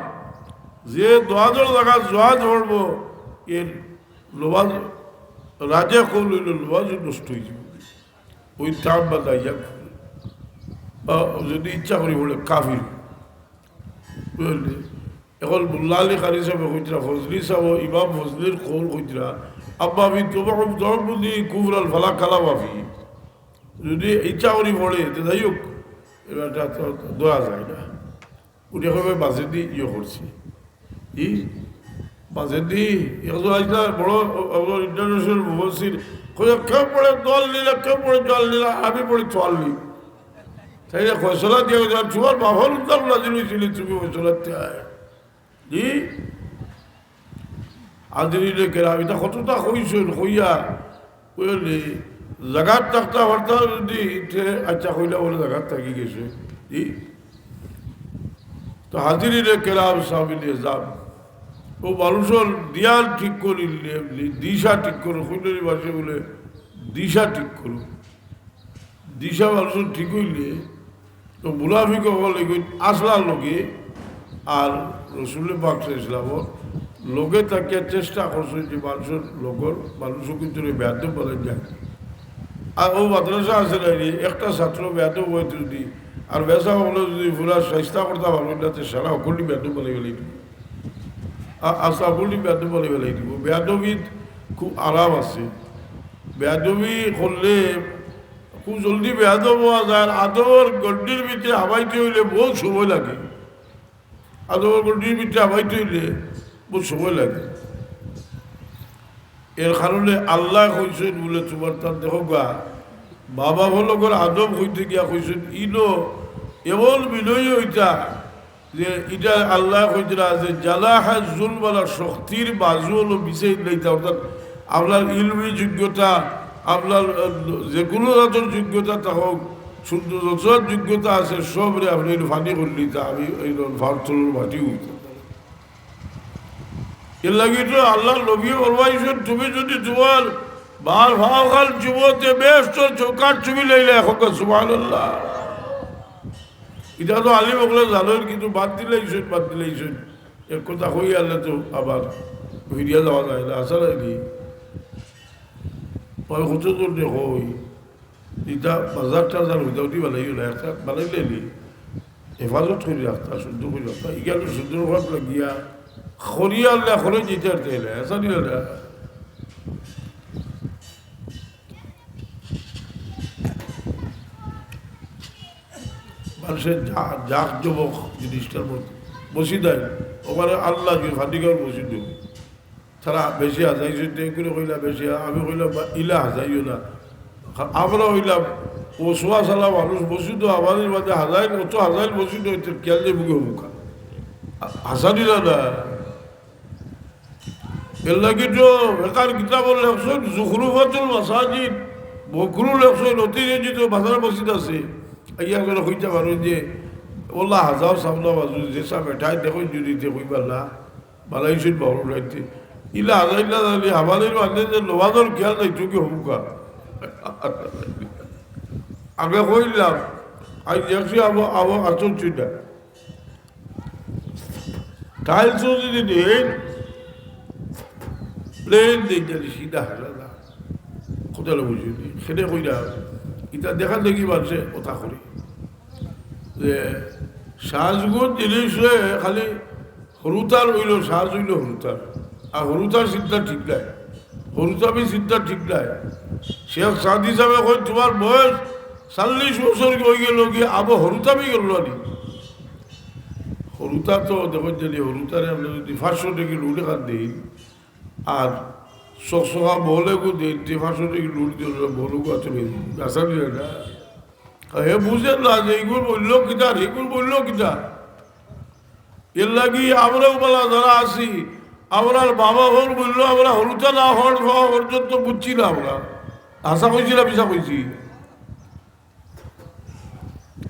যে দোয়াদর জাগাত জোয়াদ পড়বো, এর নমাজ, রাজে কওল অইলো নমাজ নষ্ট অই যাইবো। ওই তাম বাদে আইয়া, আহ, যদি ইচ্ছা করি পড়ে কাফির। বুঝলি? এখন মোল্লা আলী কারি সাহেব কইতরা, ফজলি সাহেব, ইমাম ফজলির কওল কইতরা, "أما في تمام تمام كفرا فلا كلام فيه।" যদি ইচ্ছা করি পড়ে, তো যাই হোক, এবার এটা তো ধরা যায় না। উনি কবে বাজেদি ইয়ে করছে। ই? বাজেদি, একজন আইসলা বড়, বড় international মুফাসসির, কয়, "কেউ পড়ে দল নিলা, কেউ পড়ে জল নিলা, আমি পড়ি চল নি।" তাইলে ফয়সলা দিয়া গেছে, "আর তোমার বাবার উদ্ধার নাজিল হইছিল, তুমি ফয়সলা দিতে আয়।" জি? হাজিরিনে কেরাম, এটা কতটা কইছইন, কইয়া, বুঝলি, জাগাত থাকতা পারতা যদি, ইতে আচ্ছা কইলা বলে জাগাত থাকি গেছে। জি? তো হাজিরিনে কেরাম, সামনে যান। ও মানুষর দিয়ান ঠিক করিলে, দিশা ঠিক করো, কইলে মাসে বলে, দিশা ঠিক করো। দিশা মানুষর ঠিক অইলে তো মুনাফিক অকল এগুইন আছলা লগে, আর রসুলে পাক সাল্লাল্লাহু আলাইহি ওয়াসাল্লামর লগে থাকিয়া চেষ্টা করছইন যে মানুষর লগর, মানুষর ভিতরে বেয়াদব বানাই যায়। আর ও মাদ্রাসা আছে না রে, একটা ছাত্র বেয়াদব অয় যদি, আর বেসা অকলে যদি পুরা চেষ্টা করতা পারইন না, তে সারা হকলটি বেয়াদব বানাই ফেলাই দিবো। আ-, আচ্ছা, হকলটি বেয়াদব বানাই ফেলাই দিবো। বেয়াদবিত খুব আরাম আছে। বেয়াদবি করলে খুব জলদি বেয়াদব অওয়া যায়, আর আদবর গণ্ডির ভিতরে হামাইতে অইলে বউত সময় লাগে। আদবর গণ্ডির ভিতরে হামাইতে অইলে বউত সময় লাগে। এর কারণে আল্লায় কইছইন বুলে, তোমার তার দেখো গা, মা বাপর লগর আদব কইতে গিয়া কইছইন, ইনো এমন বিনয়ী অইতা, যে ইটা আল্লায় কইতরা যে জানাহা জুল বালা শক্তির বাজু অইলো বিছাই দিলাইতা, অর্থাৎ আপনার ইলমি যোগ্যতা, আপনার, আহ, যে কোনো জাতর যোগ্যতা থাকউক, সুন্দর যত যোগ্যতা আছে, সবরে আপনে ইনো ফানি করিলিতা, আমি এই ফারতলর মাটি অইতাম। এর লাগি তো আল্লার নবী ফরমাইছইন, তুমি যদি তোমার মার পাও খান চুমতে বেহেস্তর চৌকাঠ চুমিলাইলা, কউক্কা সুবহানাল্লাহ। ইটা তো আলিম অকলে জানইন, কিন্তু বাদ দিলাইছইন, বাদ দিলাইছইন। এক কথা কই আনলে তো আবার ফিরিয়া যাওয়া যায় না, আছে না নি? ওই কত জনে কই, ইটা বাজার টাজার উঠা উঠি বানাইও না, একটা বানাইলে নি, হেফাজত করি রাখতা, শুদ্ধ করি রাখতা, ইখানো শুদ্ধ ভাব লাগিয়া, খরিয়া আনলে খরে যেতে আর তেলে, আছে নি না? মানুষের জা-, জাক জমক জিনিসটার মধ্যে মসজিদ আইন, ওখানে আল্লাহ যে ফান্ডিগার মসজিদ দেব, তারা বেশি হাজাইছইন, তে করে কইলা বেশি, আমি কইলাম, "বা, ইলা হাজাইও না।" আমরা কইলাম, ও সোয়া সালা মানুষ মসজিদ, আমাদের মাঝে হাজাইল, অত হাজাইল মসজিদ হইতে খেয়াল যে মুখে মুখা। আ-, হাসা দিলা না। এর লাগি তো বেকার কিতাব লেখছইন, জুখরুফাতুল মাসাজিদ, বকরু লেখছইন, অতি যে তো বাজার মসজিদ আছে। আইয়া করে কইতা পারো যে, ওলা হাজাও সামনা বাজু, যে সামনে ঠাই দেখো যদি তে কইবা না, বালাইছইন বাবু রাইতে। ইলা হাজাইলা জানি, হামাদের মাঝে যে নমাজর খেয়াল নাই, চুকি হমুকা। আমি কইলাম, আই দেখছি আবো, আবো আচল চিন্তা। টাইলসও যদি দেইন, প্লেন দেইন, যদি সিধা হারা না। কথা বুঝি নি? সেটা কইরা, ইটা দেখা দেখি মানুষে কথা করে। যে সাজগোজ জিনিস খালি হুরুতার অইলো, সাজ অইলো হুরুতার। আর হুরুতার চিন্তা ঠিক নাই। হুরুতামি চিন্তা ঠিক নাই। শেখ সাদি সাহেব কই, "তোমার বয়স চল্লিশ বছর অই গেল গি, আবো হুরুতামি করলো নি?" হুরুতা তো দেখো, যদি হুরুতারে আমরা যদি পাঁচশো টাকা নোট এখান দেই, আর চকচকা বলেগু দেই, তে পাঁচশো টাকা নোট দিলে বলেগু আছে, গাছা দিলে না। আর হে বুঝে না যে এগুর মূল্য কিতা, আর এগুর মূল্য কিতা। এর লাগি আমরাও বালা যারা আছি, আমরার বাবা হর মূল্য আমরা হুরুতা না হওয়ার, হওয়া পর্যন্ত বুঝছি না আমরা। হাছা কইছি না মিছা কইছি?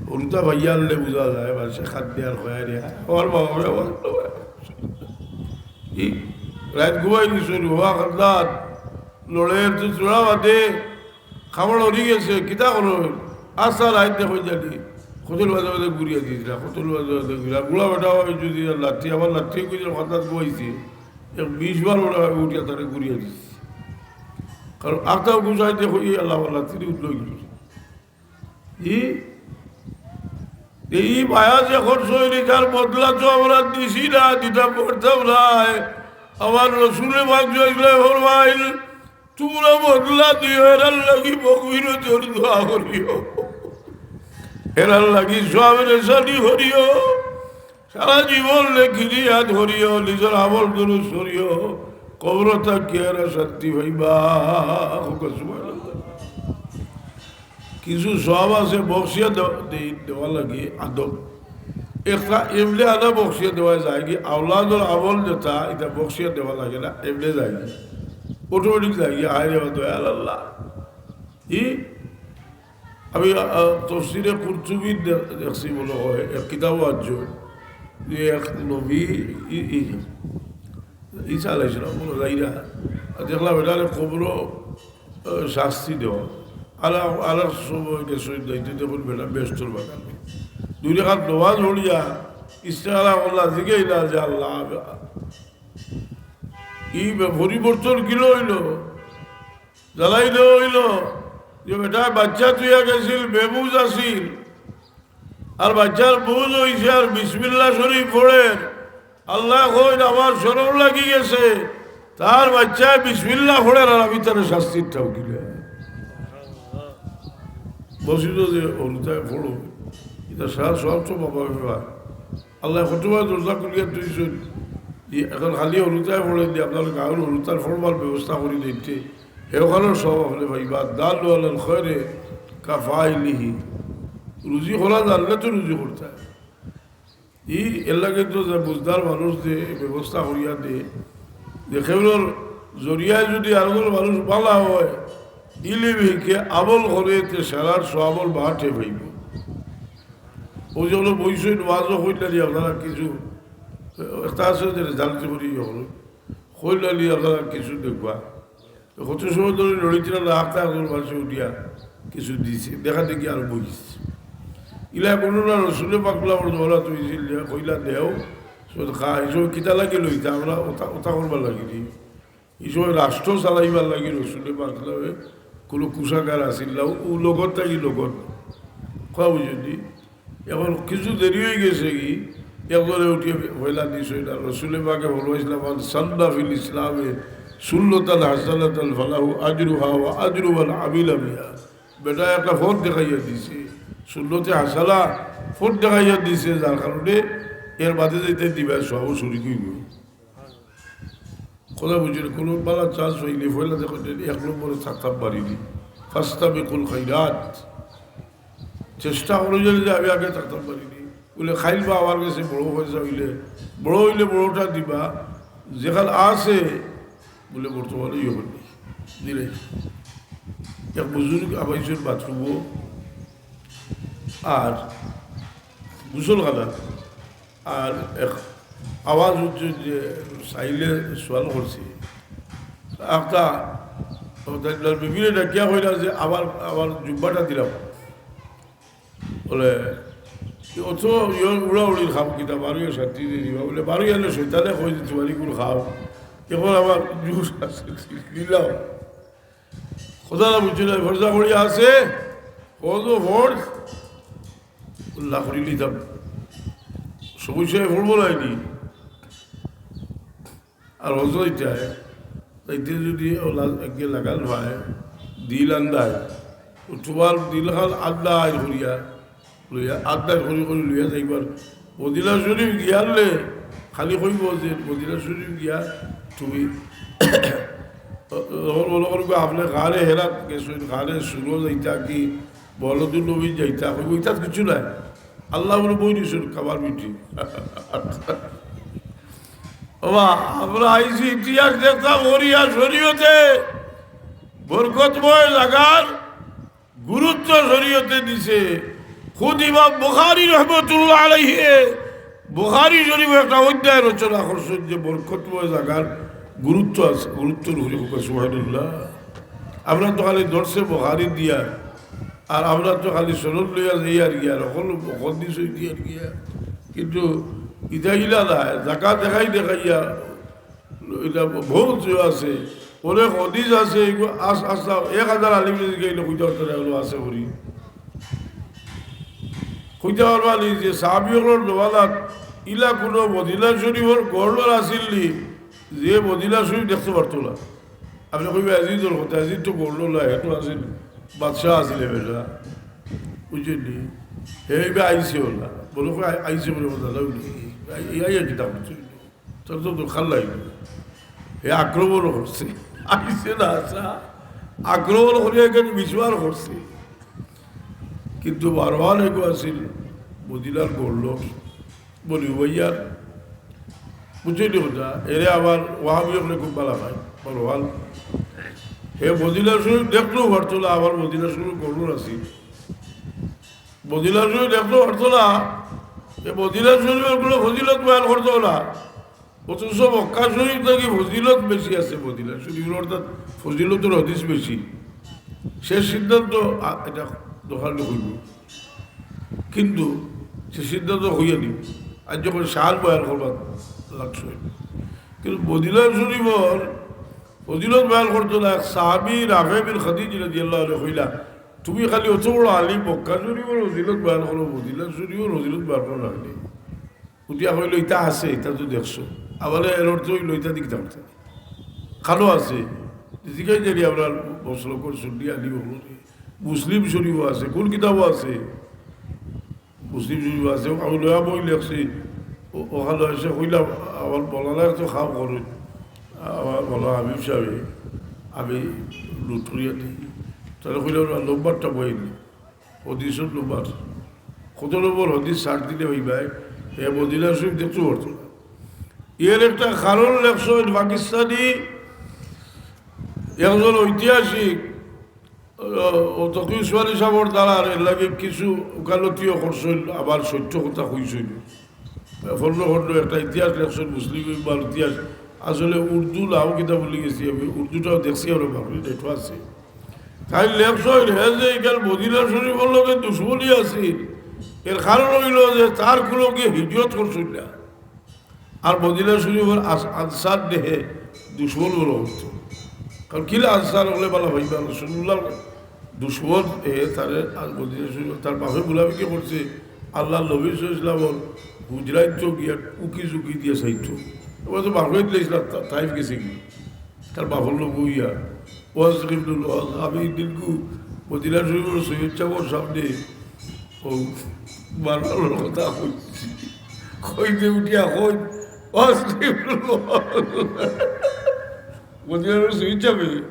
হুরুতা ভাইয়া আনলে বুঝা যায়, মানুষে খাদ্য আর খয়া রে। আমার বাবা, আমার বাবা। কি? রাত ঘুমাই দিছইন, হওয়া খান্দান। লড়ের তো চূড়া বাদে। খাবার হরি গেছে, কিতা করো? আস্তা রাইত দেখো জানি, কতল বাজে বাজে ঘুরিয়া দিয়েছিলাম, কতল বাজে বাজে ঘুরিয়া, বুড়া বেটা হয় যদি আর লাঠি, আমার লাঠি কইলে হঠাৎ ঘুমাইছে, এক বিশ বার ওরা উঠিয়া তারে ঘুরিয়া দিছে। কারণ আস্তা গুছাই দেখো, এই আল্লাহ আল্লাহ, তিনি উঠলো গেল। ই, এই মায়া যে খরচ হইনি, তার বদলা তো আমরা দিছি না, দিতাম পারতাম না। আমার রসুলে পাক জয়গুলো ফরমাইল, তোমরা বদলা দিও, এরার লাগি মগফিরতর দোয়া করিও, এরার লাগি সওয়াব রেসানি করিও, সারা জীবন লেখি নিয়াত করিও, নিজের আমল দুরুস্ত করিও, কবর থাকিয়া এরা শান্তি পাইবা। হোক সুবহানাল্লাহ। কিছু সওয়াব আছে বখশিয়া দে-, দে-, দেওয়া লাগে আদব। একটা এমনি আদা বখশিয়া দেওয়া যায় কি, আওলাদর আমল যেটা, এটা বখশিয়া দেওয়া লাগে না, এমনি যায় কি, অটোমেটিক যায় কি, হায় রে দয়াল আল্লাহ। ই, আমি, আ, আ, তফসিরে কুরতুবী দে-, দেখছি মনে হয়, এক কিতাবও আছে, যে এক নবী, ই, ই, ঈসা আলাইহিস সালাম বলে যাই না। আর দেখলাম এটা কবরও, আহ, শাস্তি দেওয়া। আর, আর এক সময় গেছে যাইতে দেখুন বেটা বেহেস্তর বাগানে। দুই রাকাত নামাজ পড়িয়া ইস্তেখারা করলা, জিগাইলা যে, "আল্লাহ, ই বে-, পরিবর্তন কিলা হইল?" জানাই দেওয়া হইল যে বেটা বাচ্চা তুইয়া গেছিল, বেবুঝ আছিল, আর বাচ্চার বুঝ হইছে, আর বিসমিল্লাহ শরীফ পড়ের, আল্লাহ কইন, "আমার শরম লাগি গেছে, তার বাচ্চায় বিসমিল্লাহ পড়ের, আর আমি তারে শাস্তির ঠাউকিলে।" মসজিদে যে হরুতায় পড়ো, এটা সারা সব তো বাবা বাবা। আল্লাহ কতবার দরজা খুলিয়া তুইছেন, ই এখন খালি হরুতায় পড়েন যে আপনার গাঁর হরুতার পড়বার ব্যবস্থা করি দিতে, হে ওখানে সব আপনি পাইবা। দাল আলাল খয়রে কাফাইলিহি। রুজি করা জানলে তো রুজি করতে হয়। ই এর লাগে তো যে বুঝদার মানুষ যে ব্যবস্থা করিয়া দে, যে কেউর জরিয়ায় যদি আরো মানুষ বালা হয়, ইলিম হিকে আমল করে, তে সারার সওয়াবর বাটে পাইব। ওই যে হলো বইসই ওয়াজও কইলালি আপনারা কিছু, একটা আছে যে জানতে পারি যখন কইলালি আপনারা কিছু দেখবা। তো কত সময় ধরে লড়িতে না, আখতা একজন মানুষে উঠিয়া কিছু দিছে, দেখা দেখি আর বইছে। ইলা কোনো না রসুলে পাকলা ওর দৌলা তুই কইলা দেও, সদকা, এই সময় কিতা লাগি লইতা, আমরা ওটা, ওটা করবার লাগি নি। এই সময় রাষ্ট্র চালাইবার লাগি রসুলে পাকলা কোনো কুষাগার আসিল না, ও লগত থাকি লগত। কওয়া বুঝলি? এখন কিছু দেরি হয়ে গেছে কি, একজনে উঠিয়া পয়লা দিস হইলা। রসুলে পাকে ফরমাইছিলা, "মান সান্না ফিল ইসলামে সুন্নতান হাসানাতান ফালাহু আজরুহা ওয়া আজরু মান আমিলা বিহা।" বেটা একটা পথ দেখাইয়া দিছে, সুন্নতে হাসানা পথ দেখাইয়া দিছে, যার কারণে এর বাদে যাইতে দিবা সব শরিক হইব। কথা বুঝলি, কোনো বালা চান্স হইলে পয়লা দেখো যে এক নম্বরে থাকতাম পারিনি, ফাস্তাবিকুল খাইরাত, চেষ্টা করো যে যে আমি আগে থাকতাম পারিনি। বলে, "খাইল বা আমার কাছে বড় পয়সা হইলে, বড় হইলে বড়টা দিবা, যেখান আছে।" বলে, "বর্তমানে ইয়ে হইনি, দিলে।" এক বুজুর্গ আবাইছেন বাথরুমও আর গোসলখানা, আর এক আওয়াজ হচ্ছে যে সাইলে সোয়াল করছে। একটা, ওটা বিবিরে ডাকিয়া কইলা যে, "আবার, আবার জুব্বাটা দিলাম।" বলে, "অত ইয়ে উড়াউড়ির খাম কিতা, বারো ইয়ে শান্তি দিয়ে দিবা।" বলে, "বারো ইয়ে আনলে শৈতানে কই যে তোমার ইগুলো খাও। এখন আবার জুস আছে, দিলাম।" কথা না বুঝছি না, ফর্জা পড়িয়া আছে, ফরজ ও ফরজ, উল্লাহ করি নিতাম। সমস্যায় পড়বো নাইনি। আর হজ হইতে হয়, তাইতে যদি ওলা একে লাগাল পায়, দিল আন্দায়, ও তোমার দিল খান আন্দায় করিয়া, লইয়া, আন্দায় করি করি লইয়া যাইবার। মদিনা শরীফ গিয়ালে খালি কইব যে মদিনা শরীফ গিয়া তুমি, মনে করবে আপনি গারে হেরাত গেছেন, গারে সুরো যাইতা কি, বলদুল নবী যাইতা, কইব, "ইতাত কিছু নাই।" আল্লাহ বলে বই নিছুন কাবার মিটি। বাবা, আমরা আইছি ইতিহাস দেখতাম, হরিয়া শরীয়তে বরকতময় জাগার গুরুত্ব শরীয়তে দিছে। খুদ ইমাম বুখারী রহমতুল্লাহ আলাইহি বুখারী শরীফ একটা অধ্যায় রচনা করছেন যে বরকতময় জাগার গুরুত্ব আছে, গুরুত্বর উপরে হোক সুবহানাল্লাহ। আমরা তো খালি দর্শে বুখারি দিয়া, আর আমরা তো খালি সনদ লইয়া যাইয়ার গিয়া, আর হকল হদিস অই দিয়ার গিয়া। কিন্তু ইতা ইলা না, জাগা দেখাই দেখাইয়া, ইতা বহুত আছে, অনেক হদিস আছে, এগু-, আস-, আস্তা এক হাজার আলিম যদি কেউ কইতা পারতো না, অগুলো আছে করি। কইতা পারবা নি যে সাহাবী অকলর জমানাত ইলা কুনু মদিনা শরীফর গড় আছিল নি, যে মদিনা শরীফ দেখতো পারতো না? আপনে কইবা, ইয়াজিদর কথা, ইয়াজিদ তো গড় না, হে তো আছিল, বাদশা আছিল বেটা, বুঝছইন নি? হে ইবা আইছে অলা, বলে কই, আই-, আইছে বলে কথা, লাউ নি? আই-, আই-, আইয়া কিতা করছে? তার তো দরকার নাই। হে আক্রমণ করছে, আইছে না, আচ্ছা, আক্রমণ করিয়া এখানে মিছুয়ার করছে। কিন্তু মারওয়ান এগু আছিল মদিনার গড়, বনি উমাইয়ার, বুঝছইন নি কথা? এরে আবার ওয়াহাবি অকলে খুব ভালা পায়, মারওয়ান। হে মদিনা শরীফ দেখতো পারতো না, আবার মদিনা শরীফ গড় আছিল। মদিনা শরীফ দেখতো পারতো না, এ মদিনা শরীফর কুনু ফজিলত বয়ান করতো না। অথচ মক্কা শরীফ থাকি ফজিলত বেশি আছে মদিনা শরীফর, অর্থাৎ ফজিলতর হদিস বেশি। শেষ সিদ্ধান্ত, আ, ইটা দরকার অইবো। কিন্তু সে সিদ্ধান্ত অইয়া নি, আইজ যখন শান বয়ান করবার লাগছে, কিন্তু মদিনা শরীফর ফজিলত বয়ান করতো না। এক সাহাবী রাফে বিন খাদিজ রাদিয়াল্লাহু আনহু কইলা, "তুমি খালি অত বড় আলিম, মক্কা শরীফর ফজিলত বয়ান করো, মদিনা শরীফর ফজিলত বয়ান করো না কেনে?" উঠিয়া কইলো, "ইতা আছে, ইতা তো দেখছো।" আবার এর অর্থ অইলো, "ইতা দেখতাম।" কানো আছে? জিগাই জানি আমরা মুসলমান সুন্নি আলিম অকলরে। মুসলিম শরীফও আছে, কুন কিতাবো আছে? মুসলিম শরীফ আছে, আমি লয়া বই লেখছি, ও-, ওখানো এসে কইলাম, আমার মৌলানা তো কাম করে, আমার মৌলানা হাবিব সাহেব, আমি নোট করিয়া দিই। তাহলে কইলাম, "না, নম্বরটা বই নেই, হদিসর নম্বর, কত নম্বর হদিস ছাড় দিলে অই ভাই, এ মদিনা শরীফ দেখতে পারতো না।" এর একটা কারণ লেখছেন পাকিস্তানি একজন ঐতিহাসিক, ও, ও তকি উসমানী সাহেবর দ্বারা এর লাগি কিছু উকালতিও করছইন, আবার সত্য কথা কইছইন। খণ্ড খণ্ড একটা ইতিহাস লেখছইন, মুসলিম ইকবাল ইতিহাস। আসলে উর্দু নাও কিতা ভুলি গেছি আমি, উর্দুটাও দেখছি আমরা বাপরে, নেটও আছে। তাইন লেখছইন, হে যে ইখান মদিনা শরীফর লগে দুশমনি আছিল, এর কারণ অইলো যে তার কুনু গিয়ে হিজরত করছইন না। আর মদিনা শরীফর আস-, আনসার দেহে দুশমন বলা অইতো। কারণ কিলা আনসার অকলে বালা পাইবা, রাসূলুল্লাহর দুশমন এ তারে আর মদিনা শরীফ, তার বাপে মুনাফিকি করছে, আল্লাহর নবী সাল্লাল্লাহু আলাইহি ওয়াসাল্লামর হুজরাইত তো গিয়া উকি ঝুঁকি দিয়া চাইতো। এবার তো বাপে দিলাইছিল, তা-, তাইফ গেছে কি? তার বাপর লগে অইয়া, ওয়াজ ইবনুল ওয়াজ, আমি দিনকু মদিনা শরীফর সৈয়দ সাহেবর সামনে ও মারওয়ানর কথা কইছি। কইতে উঠিয়া কই, ওয়াজ ইবনুল ওয়াজ। মদিনা শরীফর সৈয়দ সাহেবে,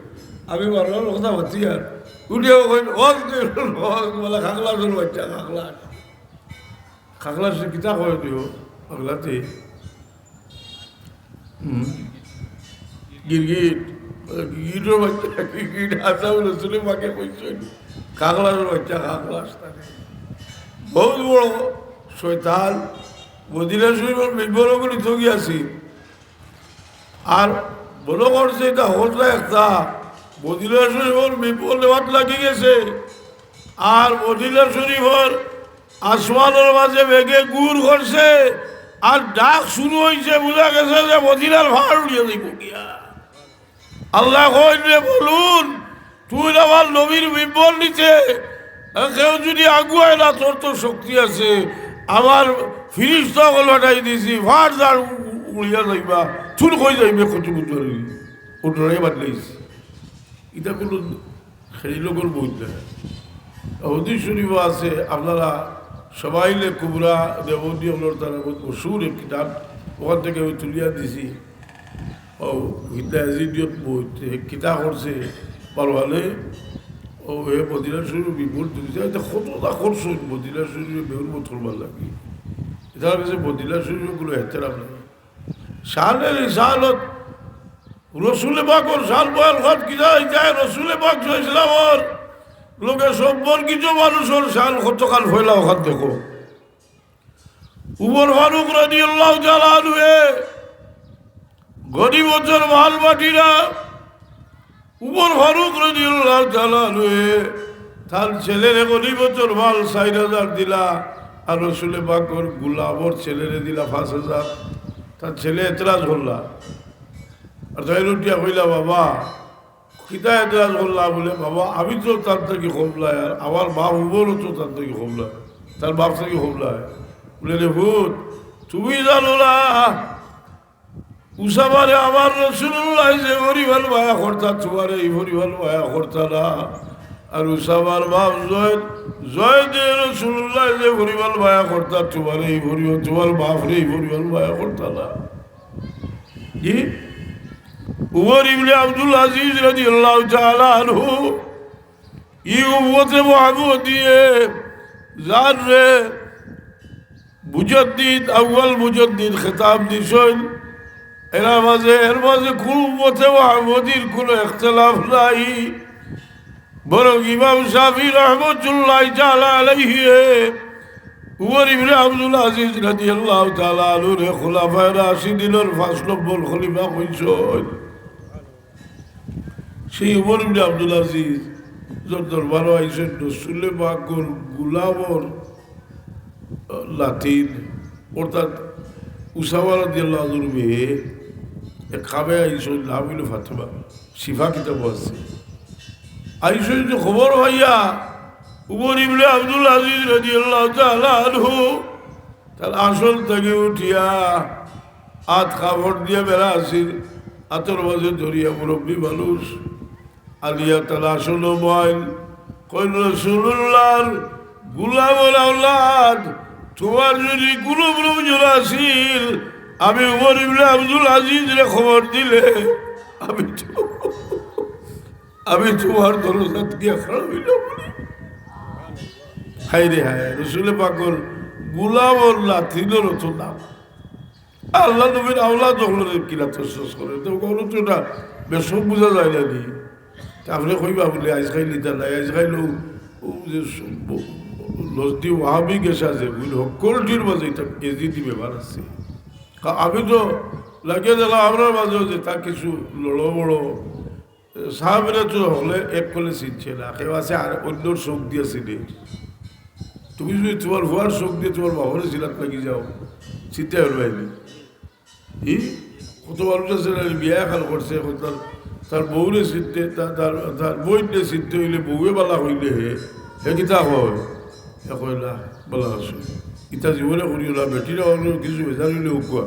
আমি মারওয়ানর কথা মাতি আর উঠিয়া কই, ওয়াজ ইবনুল ওয়াজ, বলে, "খাকলাসর বাচ্চা, খাকলাস।" খাকলাসে কিতা কয় দিও, পাগলাতে? হুম। গিরগিট, গিরগিটর বাচ্চা, গিরগিট, আসাম রসুলে পাকে কইছইন, খাকলাসর বাচ্চা, খাকলাস তারে। বহুত বড় শয়তান, মদিনা শরীফর মিম্বরও গুলি থগি আছে। আর মনো করছে ইটা হকলতা একটা, মদিনা শরীফর মিম্বর নেওয়াত লাগি গেছে। আর মদিনা শরীফর আসমানর মাঝে মেঘে গুড় করছে, আর ডাক শুরু অইছে, বুঝা গেছে যে মদিনার পাহাড় উড়িয়া যাইবো গিয়া। আল্লায় কইন, "রে বলুন, তুই আমার নবীর মিম্বর নিতে, কেউ যদি আগুয়ায় না, তোর তো শক্তি আছে, আমার ফিরিস্তা অকল পাঠাই দিছি, পাহাড় ঝাড় উ-, উ-, উড়িয়া যাইবা, তুই কই যাইবে, কত বুঝবারি, ও ডরাই বাদলাইছে।" ইটা কুনু সেই লোকর বই না। হদিস শরীফও আছে, আপনারা শামাইলে কুবরা দেওবন্দি অকলর তারা বহুত মশহুর এক কিতাব, ওখান থেকে আমি তুলিয়া দিছি। ও হিদা এজিদিয়ত বই, তে কিতা করছে, ভালো ভালো। ও হে মদিনা শরীফ বিপুল তুমি যাই, এটা কতটা করছো মদিনা শরীফে বেহুর মত করবার লাগি। এটার কাছে মদিনা শরীফ কোনো এহতেরাম নাই। শানে রিসালত রসুলে পাকর শান বয়ান করাত কিতা অইতায়, রসুলে পাক সাল্লাল্লাহু আলাইহি ওয়াসাল্লামর লগে সম্পর্কিত মানুষর শান কতখান ফয়লা অখান দেখো। উমর ফারুক রাদিয়াল্লাহু তাআলা আনহুয়ে গনিমতর মাল বাটিরা উমর ফারুক রাদিয়াল্লাহু তাআলা আনহুয়ে তান ছেলেরে গনিমতর মাল চাইর হাজার দিলা, আর রসুলে পাকর গুলামর ছেলেরে দিলা পাঁচ হাজার। তান ছেলে এতরাজ করলা, আর তাইন উঠিয়া কইলা, "বাবা, কিতা এতরাজ করলা?" বলে, "বাবা, আমি তো তান থাকি কম নায়, আর আমার বাপ উমরও তো তান থাকি কম নায়, তান বাপ থাকি কম নায়।" বলে, "রে পুত, তুমি জানো না, উসামারে আমার রাসূলুল্লাহ যে পরিমাণ মায়া করতা, তুমারে ই পরিমাণ মায়া করতা না। আর উসামার বাপ জয়েদ, জয়েদে রাসূলুল্লাহ যে পরিমাণ মায়া করতা, তুমারে ই পরিমাণ, তুমার বাপরে ই পরিমাণ মায়া করতা না।" জি, উমর ইবনে আব্দুল আজিজ রাদিয়াল্লাহু তাআলা আনহু, ই উম্মতে মুহাম্মদিয়ে যানরে মুজাদ্দিদ, আউয়াল মুজাদ্দিদ খেতাব দিছইন। এরা মাঝে, এর মাঝে কুনু উম্মতে মুহাম্মদির কুনু ইখতিলাফ নাই। বরং ইমাম শাফি রহমতুল্লাহি তাআলা আলাইহি উমর ইবনে আব্দুল আজিজ রাদিয়াল্লাহু তাআলা আনহুরে খুলাফায়ে রাশিদিনর পাঁচ নম্বর খলিফা কইছইন। সেই উমর ইবনে আব্দুল আজিজ যখন দরবারো আইছইন, রসুলে পাকর গুলামর, আহ, নাতিন, অর্থাৎ উসামা রাদিয়াল্লাহু আনহুর মেয়ে, এক কামে আইছইন, নাম অইল ফাতেমা, শিফা কিতাবো আছে। আইছইন যে খবর পাইয়া উমর ইবনে আব্দুল আজিজ রাদিয়াল্লাহু তাআলা আনহু তান আসন থাকি উঠিয়া আত কাপড় দিয়া বেড়া আছিল, আতর মাঝে ধরিয়া মুরব্বী মানুষ আনিয়া তান আসনো বইন। কইন, "রাসূলুল্লাহর গুলামর আওলাদ, তুমার যদি কুনু প্রয়োজন আছিল, আমি উমর ইবনে আব্দুল আজিজরে খবর দিলে আমি তো, আমি তুমার দরজাত গিয়া খাড়া অইলাম।" হায় রে হায়, রসুলে পাকর গুলামর নাতিনর অত নাম। আল্লাহ নবীর আওলাদ অকলরে কিলা তসনস করে, তো অকলরে তো ইটা বেশক বুঝা যায় না নি। তে আপনে কইবা বলে, "আইজকাইল ইতা নাই, আইজকাইল অউ, অউ যে স-, ব-, নজদি ওয়াহাবি গেছা যে, বুঝলি, হক্কলটির মাঝে ইতা এজিদি ব্যাপার আছে।" কা-, আমি তো লাগিয়া দিলাম, আমরার মাঝেও যে তা কিছু লড় বড় সাহাবীরা তো হকলে এক কলে চিনছে না, কেউ আছে আর অন্যর চোখ দিয়া চিনে। তুমি যদি তুমার ফুয়ার চোখ দিয়া তুমার বাপরে চিনাত লাগি যাও, চিনতে পারবায় নি। ই কত মানুষ আছে না, বিয়া এখান করছে, এখন তার, তার বউরে চিনতে, তার, তার, তার বইনরে চিনতে অইলে, বউয়ে বালা অইলে হে, হে কিতা কয়? হে কয় না, বালা আছো। ইতা জীবনে করিও না, বেটিরা অইলে কিছু বেজার অইলে উকুয়া।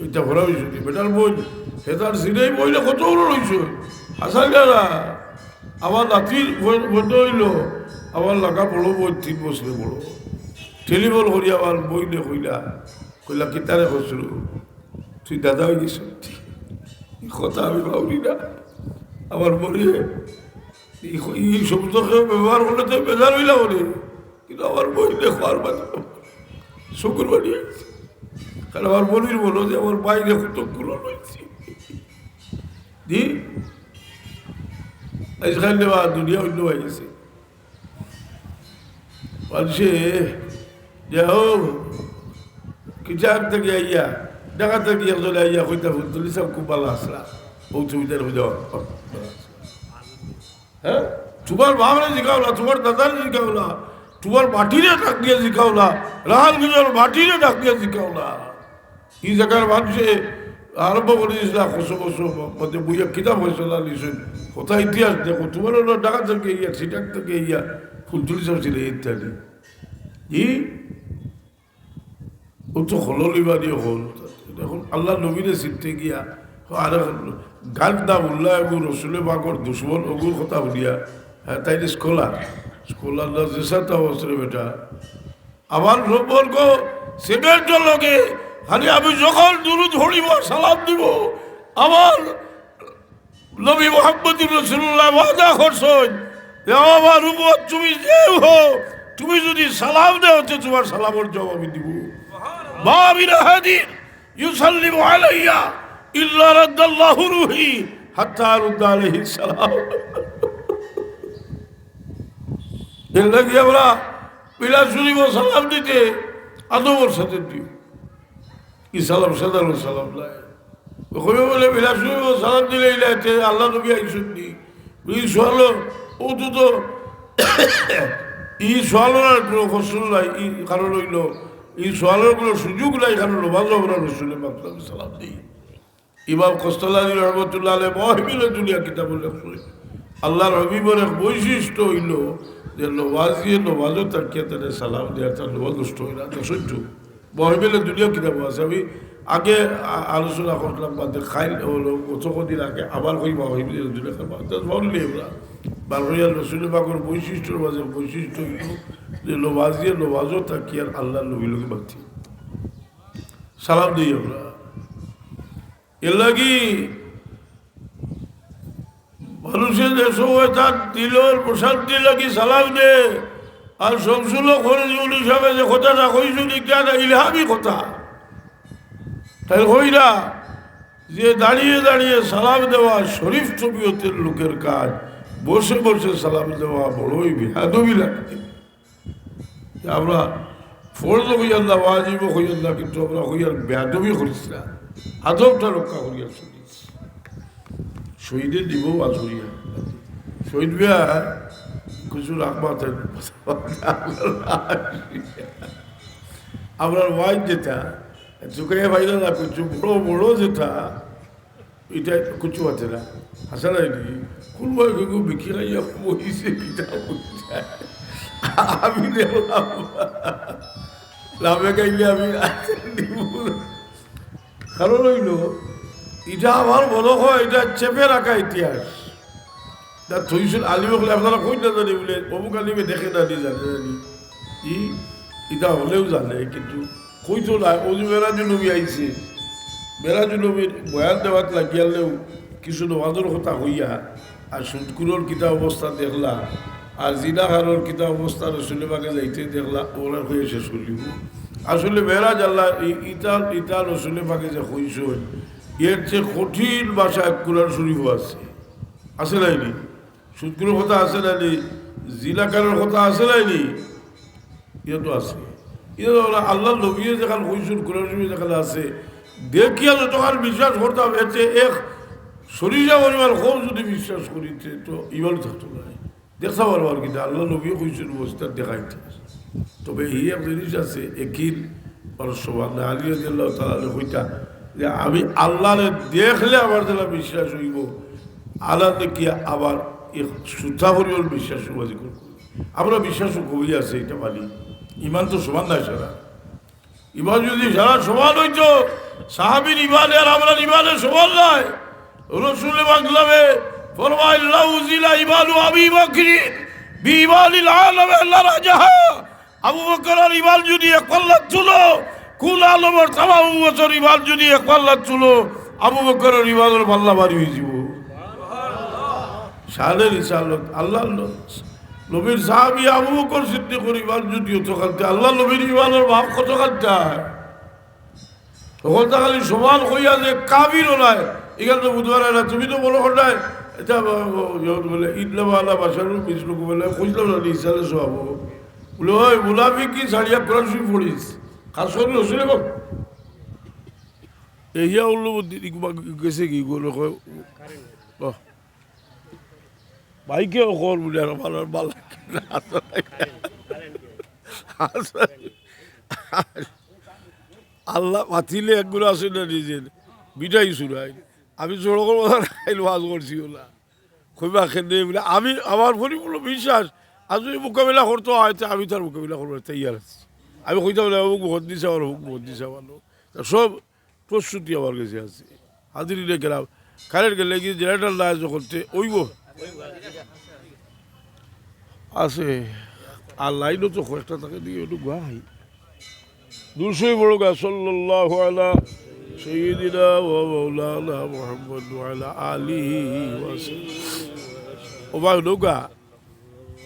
ইটা ভরা অইছে নি? বেটার বইন, হে তার সিনেই বইনে কত বড় অইছে। হাসাইলা না। আমার নাতির বইন, বইন অইল, আমার লাগা বড় বইন, তিন বছরে বড়। টেলিফোন করি আমার বইনে কইলা, কইলা, "কিতারে খসরু, তুই দাদা অই গেছস?" ই কথা আমি পাউরি না। আমার মনে, ই, ই শব্দ কেউ ব্যবহার করলে তো বেজার অইলা বলে। কিন্তু আমার বইনে খোয়ার মাঝে শুকুর বাড়ি আইছে। কারণ আমার মনির বলো যে আমার বাইরে কত গুলো রয়েছে। জি, আজকাল নেওয়া দুনিয়া অন্য হয়ে গেছে। মানুষে যে হোক, কিচার থেকে আইয়া, ঢাকা থেকে একজন আইয়া কইতা, "ফুলতলি সাহেব খুব ভালা আছলা।" ও তুমি তার বুঝাও। হ্যাঁ? তুমার বাপরে জিকাও না, তুমার দাদারে জিকাও না, তুমার মাটিরে ডাক দিয়া জিকাও না, রাহানগঞ্জর মাটিরে ডাক দিয়া জিকাও না। ই জাগার মানুষে আরম্ভ করি দিছলা, খসো খসো, মধ্যে বইয়া কিতাব ফয়সালা নিছইন। কথা ইতিহাস দেখো, তুমার অইল ঢাকা থেকে ইয়া, সিটাং থেকে ইয়া, ফুলতলি সাহেব ছিলে ইত্যাদি। ই ও তো হকলর ইবাদি অকল। এখন আল্লার নবীরে চিনতে গিয়া, আর এখন গান না উল্লাহ এবং রসুলে পাকর দুশমন অগুর কথা হুনিয়া, হ্যাঁ, তাইন স্কলার, স্কলার না যেসা তা অস্ত্রে বেটা। আমার সম্পর্ক সিমেন্টর লগে, খালি আমি যখন দুরুদ পড়িব, সালাম দিব, আমার নবী মুহাম্মদুর রাসূলুল্লাহ ওয়াদা করছইন যে, "ও আমার উম্মত, তুমি যেও হও, তুমি যদি সালাম দেও, তে তুমার সালামর জবাব আমি দিব।" "মা মিন আহাদিন ইউসাল্লিমু আলাইয়া ইল্লা রাদ্দাল্লাহু রূহি হাত্তা আরুদ্দা আলাইহিস সালাম।" এর লাগি আমরা মিলাদ শরীফো সালাম দিতে আদবর সাথে দিও। ই সালাম সাধারণ সালাম নায়। ও কইবো বলে, "বিলাসু সালাম দিলে ইলাইতে আল্লাহ নবী আইছইন নি?" ই সওয়ালর, অতো তো, ই সওয়ালর আর কুনু ফসল নাই, ই কারণ অইলো, ই সওয়ালর কুনু সুযোগ নাই, কারণ নমাজো আমরা রসুলে পাক সাল্লাল্লাহু আলাইহি ওয়াসাল্লামে সালাম দেইন। ইমাম কস্তালানী রহমতুল্লাহ আলাইহি মওয়াহিবুল দুনিয়া কিতাবো লেখছইন, আল্লাহর হাবিবর এক বৈশিষ্ট্য অইলো যে নমাজিয়ে নমাজো থাকিয়া তারে সালাম দেয়, তার নমাজ নষ্ট অয় না। দেখছইন তো, মওয়াহিবুল দুনিয়া কিতাবো আছে। আমি আগে আ-, আলোচনা করলাম, বাদে খাইল অইলো, গত কদিন আগে আবার কই মওয়াহিবুল দুনিয়া কিতাবো আছে। তার ভালো নেই আমরা। বারবার রসুলে পাকর বৈশিষ্ট্যর মাঝে বৈশিষ্ট্য অইলো যে নমাজিয়ে নমাজো থাকিয়া আল্লাহর নবীর লগে মাতি সালাম দেই আমরা। এর লাগি মানুষে যে সময় তার দিলর প্রশান্তি লাগি সালাম দে, আর শমসুল হক ফরিদুল হিসাবে যে কথাটা কইছইন, ইটা ইলহামি কথা। তাই কইরা যে দাঁড়িয়ে দাঁড়িয়ে সালাম দেওয়া শরীফ তবিয়তের লোকের কাজ, বসে বসে সালাম দেওয়া বড়ই বেয়াদবি লাগে। আমরা ফরজ কইয়ার না, ওয়াজিব কইয়ার না, কিন্তু আমরা কইয়ার বেয়াদবি করিস না, আদবটা রক্ষা করিয়া চলিস। শহীদে দিব আজুরিয়া, শহীদ মিয়া কিছু রাখবা তাই। আমরা ওয়াইজ যেটা, চুকাইয়া পাইল না, কিছু বড় বড় যেটা, ইটা কুচু আছে না, আছে না নি? কুনবায় কইব বিকি খাইয়া বইছে, কিতা বইছে? আমি দেখলাম, লাভে খাইলে আমি দিব। কারণ অইলো, ইটা আমার মনে হয়, ইটা চেপে রাখা ইতিহাস। তা থইছইন আলিম অকলে, আপনারা কইন না জানি বুলে, অমুক আলিমে দেখে না নি, জানে না নি। ই, ইটা হকলেউ জানে, কিন্তু কইতো না। অউ যে মেরাজুন নবী আইছে, মেরাজুন নবীর বয়ান দেওয়াত লাগিয়ালেও কিছু নমাজর কথা কইয়া, আর সুদখুরর কিতা অবস্থা দেখলা, আর জিনাকারর কিতা অবস্থা রসুলে পাকে যাইতে দেখলা, অগুলা কইয়া শেষ করিলিবো। আসলে মেরাজ আল্লাহ, ই-, ইটা, ইটা রসুলে পাকে যে কইছইন, এর চেয়ে কঠিন ভাষায় কুরআন শরীফও আছে, আছে নায় নি? সুদখুরর কথা আছে না নি? জিনাকারর কথা আছে না নি? ইয়া তো আছে। ইয়া তো আল্লাহর নবীয়ে যেখান কইছইন, কুরআন শরীফে যেখান আছে, দেখিয়া যতখান বিশ্বাস করতাম, এর চেয়ে এক সরিষা পরিমাণ কম যদি বিশ্বাস করি, তে তো ইমান থাকতো নায়। দেখতা পারবা আর কিতা, আল্লাহর নবীয়ে কইছইন, অবস্থা দেখাইতে। তবে ই এক জিনিস আছে, একিন মানুষ সমান না। আলী রাদিয়াল্লাহু তাআলা আনহু কইতা যে, "আমি আল্লাহরে দেখলে আমার যেলা বিশ্বাস অইবো, আল্লাহ দেখিয়া আমার এক সুতা পরিমাণ বিশ্বাস অইবো।" আমরা বিশ্বাস করি আছে, ইটা মানি, ইমান তো সমান নায় সারা। ইমান যদি সারা সমান অইতো, সাহাবীর ইমানে আর আমরার ইমানে সমান নায়। রসুলে পাক সাল্লাল্লাহু আলাইহি ওয়াসাল্লামে ফরমাইন, "লাউ উজিনা ইমানু আবি বকরিন বিইমানিল আলামিন লারাজাহা।" আবু বকরর ইমান যদি এক পাল্লাত তুলো, কুল আলমর তামাম উম্মতর ইমান যদি এক পাল্লাত তুলো, আবু বকরর ইমানর পাল্লা ভারি অইযিবো। শানে রিসালত, আল্লাহর ন-, নবীর সাহাবী আবু বকর সিদ্দিকর ইমান যদি অতখানতা, আল্লাহর নবীর ইমানর মাপ কতখানতা? অখন তো খালি সমান কইয়া যে কাফিরও নায়, ইখান তো বুঝবা নায় না, তুমি তো মনো করো নায়, ইটা ব-, ব-, ইয়ত বলে, "ইন্নামা আনা বাশারুন মিসলুকুম", বলে, কইছলাম না, ইসালে সওয়াব। বলে, "ওই মুনাফিকি ছাড়িয়া কুরআন শরীফ পড়িস, খাস করি রসুলে পাক।" এই ইয়া উল্লু বুদ্ধি দি কুবা গেছে কি গো, কয়, বাহ। ভাইকে অখন বলে, আর ভালো, আর ভালো লাগে না। আল্লাহ মাতিলে একগুলো আছে না নিজের, বিটাই শুনাই। আমি সড়কর মাঝে খাইল ওয়াজ করছি ওলা। কইবা কেনে বলে, আমি, আমার পরিপূর্ণ বিশ্বাস, আর যদি মোকাবিলা করতে হয়, তে আমি তার মোকাবিলা করবার তৈয়ার আছি। আমি কইতাম না, অমুক মুহাদ্দিস আমার, অমুক মুহাদ্দিস আমার। তা সব প্রস্তুতি আমার গেছে আছে। হাজিরিনে কেরাম, কারেন্ট গেলে কি জেনারেটর না আছে করতে অইবো? আছে। আর লাইনও তো কয়েকটা থাকে দিয়ে একটু গাই। দুরুদ শরিফ পড়ো গা, সাল্লাল্লাহু আলা সাইয়্যিদিনা ওয়া মাওলানা মুহাম্মদ ওয়া আলা আলিহি ওয়া সাল্লাম। ও ভাই, নৌকা,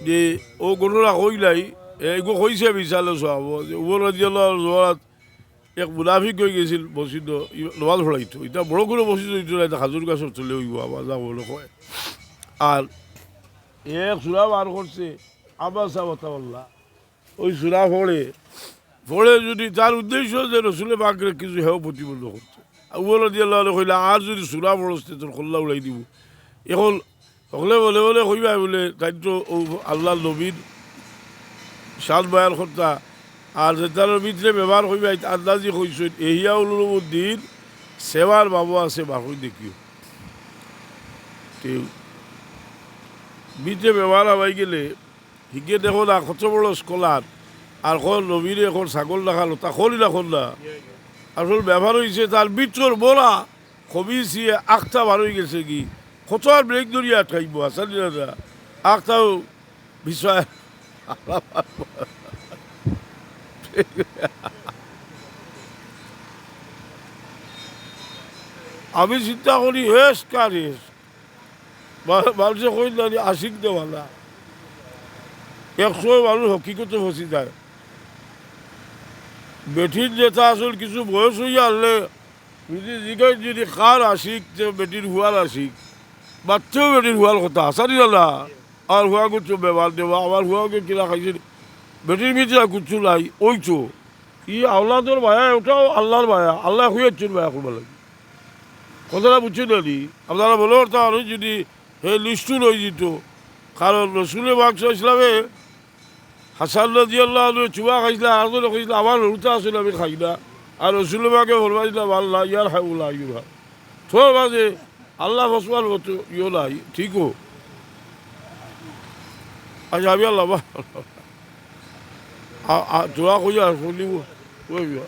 যে ও ঘটনা কইলাই, এগু কইছে আমি ইসালে সওয়াব, যে উমর রাদিয়াল্লাহু আনহু এক মুনাফিক অই গেছিল মসজিদো, ই-, নমাজ পড়াইতো। ইটা বড় কুনু মসজিদ অইতো না, ইটা খাজুর গাছর তলে অইবো, আবার যা বলে কয়। আর এক সূরা বার করছে, আবাসা ওয়া তাওয়াল্লা। ওই সূরা পড়ে, পড়ে যদি তার উদ্দেশ্য যে রসুলে পাকরে কিছু হেয় প্রতিপন্ন করতো। আর উমর রাদিয়াল্লাহু আনহু কইলা, "আর যদি সূরা পড়স, তে তোর কল্লা উড়াই দিমু।" এখন তখলে মনে মনে কইবায় বুলে, তাইন তো অউ আল্লার নবীর শান বয়ান করতা, আর যেতার ভিতরে ব্যবহার কইবায়, আন্দাজি কইছইন, ইহইয়া উলুমুদ্দিন, সেবার বাবু আছে, বাহুই দেখিও। কেউ ভিতরে ব্যবহার হামাই গেলে, হিগে দেখো না, কত বড় scholar, আর কর নবীরে কর ছাগল রাখাল, তা করি না কর না। আসল ব্যাপার অইছে, তার ভিতর বড়া খবিসিয়ে আখতা বার অই গেছে কি, কত আর ব্রেক ধরিয়া আটকাইব, আসানি না যা। আখতাও বিষয়। আমি চিন্তা করি, হেস কার হেস। মা-, মানষে কইন না নি, আশিক দেওয়ানা। এক সময় মানুষ হকিকতে ফসি যায়। বেটির যেটা আসল কিছু বয়স অইয়া আনলে, যদি জিগাই যদি কার আশিক, তে বেটির হুয়ার আশিক, বাচ্চাও বেটির হুয়ার কথা, আসানি না না। আর হুয়াগু তো বেমার দেওয়া, আমার হুয়াগু কিলা খাইছে, বেটির ভিতরে আর কিচ্ছু নাই, ওই তো। ই আওলাদর মায়া, ওটাও আল্লার মায়া, আল্লায় কইয়াছইন মায়া করবার লাগি। কথাটা বুঝছইন না নি? আপনারা মনে করতা পারইন যদি হে নিষ্ঠুর অই যিত, কারণ রসুলে পাক সাল্লাল্লাহু আলাইহি ওয়াসাল্লামে হাসান রাদিয়াল্লাহু আনহু চুমা খাইছলা, আর জনে কইছলা, "আমার হুরুতা আছে না, আমি খাই না।" আর রসুলে পাকে ফরমাইছলা, "আল্লাহ ইয়ার হাউলা ইউর হাউ।" তোর মাঝে আল্লাহ ফসমান মতো ইয়ো নাই, ঠিক ও? আচ্ছা, আমি আল্লাহ বা-, আ, আ, দোয়া কইয়া শুনিব, কইব।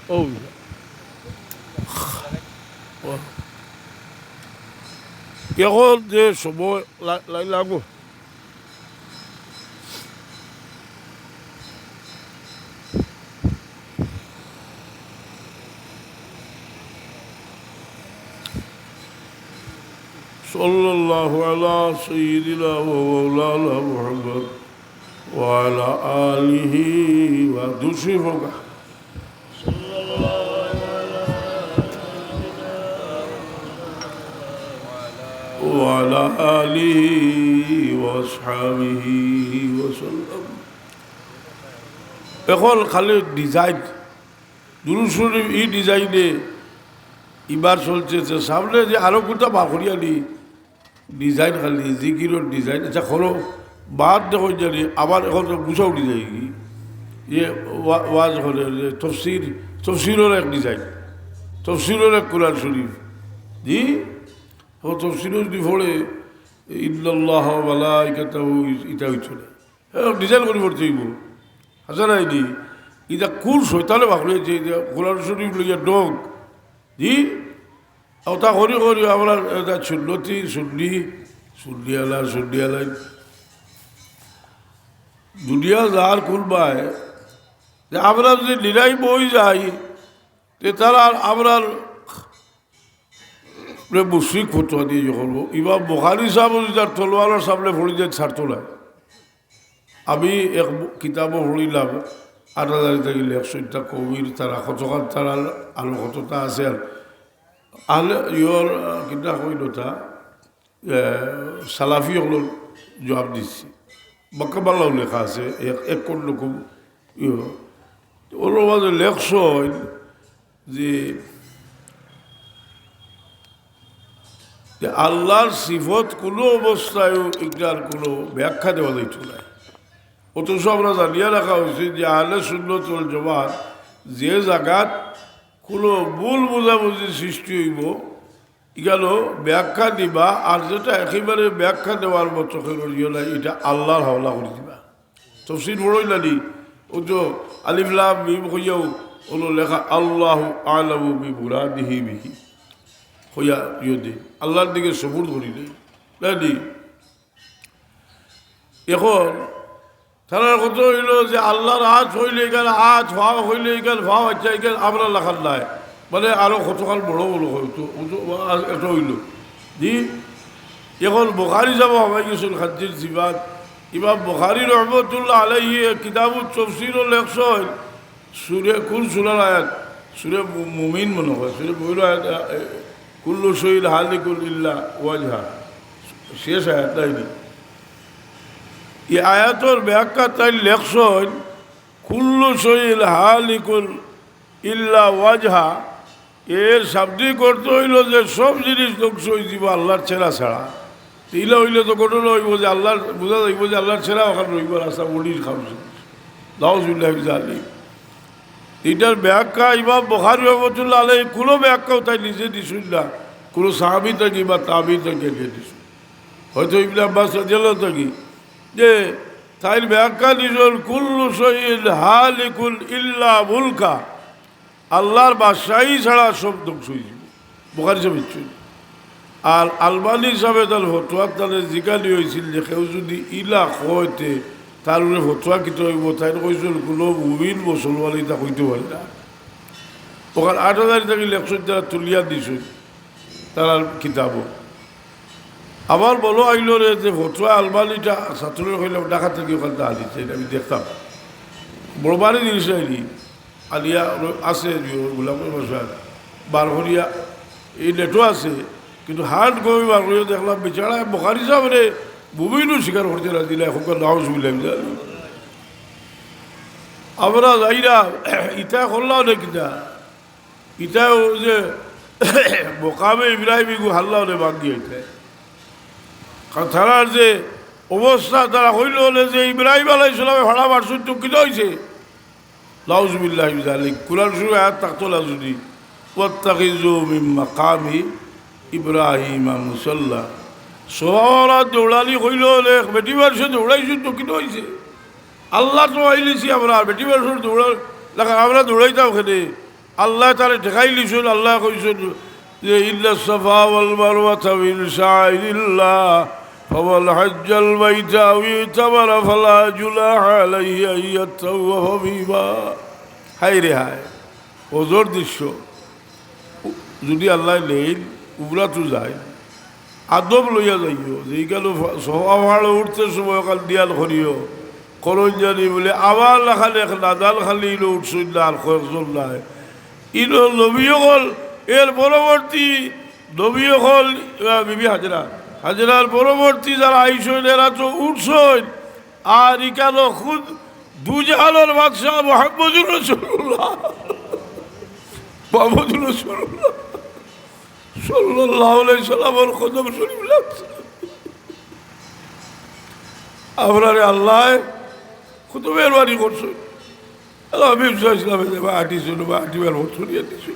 ও, ও। এখন যে সময় লা-, লাই লাগবো। صلى الله على سيدنا ومولانا محمد وعلى آله ودشفك وعلى آله وأصحابه وسلم. এখন খালি ডিজাইন, দুরুদ শরীফ ই ডিজাইনে ইবার চলছে, যে সামনে যে আরো কোনটা বার করিয়া নি, ডিজাইন খালি, জিকিরর ডিজাইন। আচ্ছা, করো, বাদ দেখো জানি, আবার এখন তো গুছাও ডিজাইন কি? ইয়ে ওয়া-, ওয়াজ করে যে তফসির, তফসিরর এক ডিজাইন, তফসিরর এক কোরআন শরীফ। জি, ও তফসিরও যদি পড়ে, ইন্নাল্লাহা ওয়া মালাইকাতাহু, ইটা হইতো না। হ্যাঁ, ডিজাইন করে পড়তে হইব। আচ্ছা, নাই নি? ইটা কোন শয়তানে বাকলে যে, যে কোরআন শরীফ লইয়া ডগ? জি? ওটা করি করি আমরা এটা সুন্নতি, সুন্নি, সুন্নি আলা, সুন্নি আলাই। দুনিয়া যার কুল বায়, যে আমরা যদি নিরাই বই যাই, তে তারা আর আমরা রে মুশরিক ফতোয়া দিয়ে ইয়ে করবো। ইমাম বুখারী সাহেব যদি তার তলোয়ারের সামনে পড়ি যায়, ছাড়তো না। আমি এক ব-, কিতাবও পড়িলাম, আট হাজার থাকি লেখছইন তা কবির তারা কতখান তারা আলো কতটা আছে আর আহলে ইয়র, আহ, কিতা কইল তা, আহ, সালাফি হকলর জবাব দিচ্ছি। বাক্কা বাল্লাও লেখা আছে, এক, এক কোন রকম ইয়ে। ওর মাঝে লেখছইন যে, যে আল্লাহর সিফত কোনো অবস্থায়ও এটার কোনো ব্যাখ্যা দেওয়া যাইত না। অথচ আমরা জানিয়া রাখা উচিত যে আহলে সুন্নত ওয়াল জামাত যে জাগাত কোনো ভুল বুঝাবুঝি সৃষ্টি হইব, ইখানো ব্যাখ্যা দিবা, আর যেটা একেবারে ব্যাখ্যা দেওয়ার মতো কেউ ইয়ে নাই, এটা আল্লাহর হাওলা করে দিবা। তফসির পড়ইলা নি, ও তো আলিফ লাম মিম কইয়াও হলো লেখা, "আল্লাহু আ'লামু বিমুরাদিহি বিহি" কইয়া ইয়ে দে, আল্লাহর দিকে সবুর করি দে, তাই নি? এখন তারার কথা হইল যে আল্লাহর আত হইলে এখানে আত, ফাও হইলে এখানে ফাও, আচ্ছা, এখানে আমরা লাখান নাই, মানে আরো কতখান বড় বড় হইতো, ও তো, ও, আর এটা হইল। জি, এখন বুখারী সাহেব হবাই গেছেন খাদ্যের জিবাদ। ইমাম বুখারী রহমতুল্লাহ আলাইহি কিতাবুত তফসিরও লেখছইন, সুরে, কোন সুরার আয়াত? সুরে মু-, মুমিন মনে হয়, সুরে মুমিন আয়াত, আ, এ, "কুল্লু শাইইন হালিকুন ইল্লা ওয়াজহা।" শেষ আয়াত, তাই নি? এই আয়াতর ব্যাখ্যা তাই লেখছইন, "কুল্লু শাইইন হালিকুন ইল্লা ওয়াজহা।" এর শাব্দিক অর্থ অইলো যে সব জিনিস ধ্বংস অইযিবো আল্লার চেরা ছাড়া। তে ইলা অইলে তো ঘটনা অইবো যে আল্লার, বুঝা যাইবো যে আল্লার চেরা অখান রইবো, রাস্তা বডির খামছে। নাউজুবিল্লাহি মিন জালিক। ইটার ব্যাখ্যা ইমাম বুখারী রহমতুল্লাহ আলাইহি কুনু ব্যাখ্যাও তাইন নিজে দিছইন না, কুনু সাহাবী থাকি বা তাবিঈ থাকি আনিয়া দিছইন। হয়তো ইবনে আব্বাস রাদিয়াল্লাহু থাকি যে তাইন ব্যাখ্যা দিছইন, "কুল্লু শাইইন হালিকুন ইল্লা মুলকা।" আল্লার বাদশাহী ছাড়া সব ধ্বংস অইযিবো। বুখারী সাহেব ইচ্ছুন। আর আলবানী সাহেবে তান ফতোয়াত তানে জিকানি অইছিল যে কেউ যুদি ইলা কয় তে তার উপরে ফতোয়া কিতা অইবো, তাইন কইছইন কুনু মুমিন মুসলমানে ইতা কইতে পারে না। অখান আট হাজার থাকি লেখছইন, তারা তুলিয়া দিছইন তারার কিতাবো। আমার মনো আইলো রে যে ফতোয়া আলবানীটা ছাত্ররে কইলাম ঢাকা থাকি অখান আনিতে, ইটা আমি দেখতাম। বড় বাড়ি জিনিস আইনি। আলিয়া আছে, গোলাম বাসার বার করিয়া, এই নেটও আছে, কিন্তু হার্ড কপি বার করিয়া দেখলাম, বেচারা বুখারী সাহেবরে মুমিনও স্বীকার করতে রাজি না, এখন নাউজুবিল্লাহ। আমরা যাইরা, ইতা করলাম না কিতা, ইতা অউ যে মকামে ইব্রাহিম ইগু হারলাম না বাদ দিয়া ইতা। কারণ তারার যে অবস্থা, তারা কইলো অনে যে ইব্রাহিম আলাইহিস সালামে ফাড়া মারছইন, তো কিতা অইছে? নাউজুবিল্লাহি মিন জালিক। কুরআন শরীফ আয়াত থাকতো না যুদি, "ওয়াত্তাখিযু মিন মাকামি ইব্রাহিমা মুসাল্লা।" সওয়ারা দৌড়ানি কইলো অনে, বেটি মানুষে দৌড়াইছইন তো কিতা অইছে? আল্লাহ তো আইলিছি আমরা, বেটি মানুষর দৌড়া লাগা, আমরা দৌড়াইতাম কেনে? আল্লায় তারে ঠেকাইলিছইন, আল্লায় কইছইন, যে, "ইন্নাস সাফা ওয়াল মারওয়াতা মিন শাআইরিল্লাহ, ফামান হাজ্জাল বাইতা আও ইতামারা ফালা জুনাহা আলাইহি আন ইয়াত্তাওয়াফা বিহিমা।" হায় রে হায়, অজর দৃশ্য। উ-, যুদি আল্লায় নেইন, উমরাত যাইন, আদব লইয়া যাইও, যে ইখানো ফা-, সফা পাহাড়ো উঠতে সময় অখান ধিয়ান করিও, করইন জানি বুলে আমার লাখান এক নাদান খালি ইনো উঠছইন না, আর কয়েকজন নাই। ইনো নবী অকল, এর পরবর্তী নবী অকল, আহ, বিবি হাজরা, হাজরার পরবর্তী যারা আইছইন, এরা তো উঠছইন, আর ইখানো খুদ দুজাহানর বাদশাহ মুহাম্মদুর রাসূলুল্লাহ, মুহাম্মদুর রাসূলুল্লাহ সাল্লাল্লাহু আলাইহি সাল্লামর কদম শরীফ লাগছে। আমরারে আল্লায় কত মেহেরবানি করছইন। আল্লাহ হাবিব সাল্লাল্লাহু আলাইহি ওয়াসাল্লামে যে বা আটিছইন, বা আটিবার পথ করিয়া দিছইন।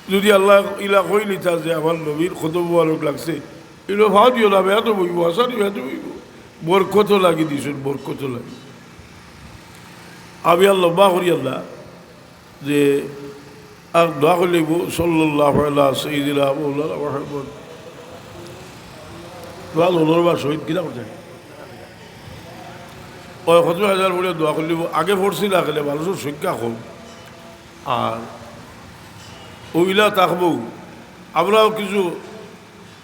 যুদি আল্লায় ইলা কইলিতা যে আমার নবীর কদম মুবারক লাগছে, ইনো ফাও দিও না, বেয়াদব অইবো, হাছানি বেয়াদব অইবো। বরকত লাগি দিছইন, বরকত লাগি। আমি আর লম্বা করিয়ার না, যে আর দোয়া করিলিবো, সাল্লাল্লাহু আলা সাইয়্যিদিনা মাওলানা মুহাম্মদ। দোয়া হলো বা শহীদ কিনা করতে? ওই কত হাজার বলে দোয়া করিলিবো, আগে পড়ছি না কেনে, মানুষর সংখ্যা কম। আর অউ ইলা থাকবো। আমরাও কিছু,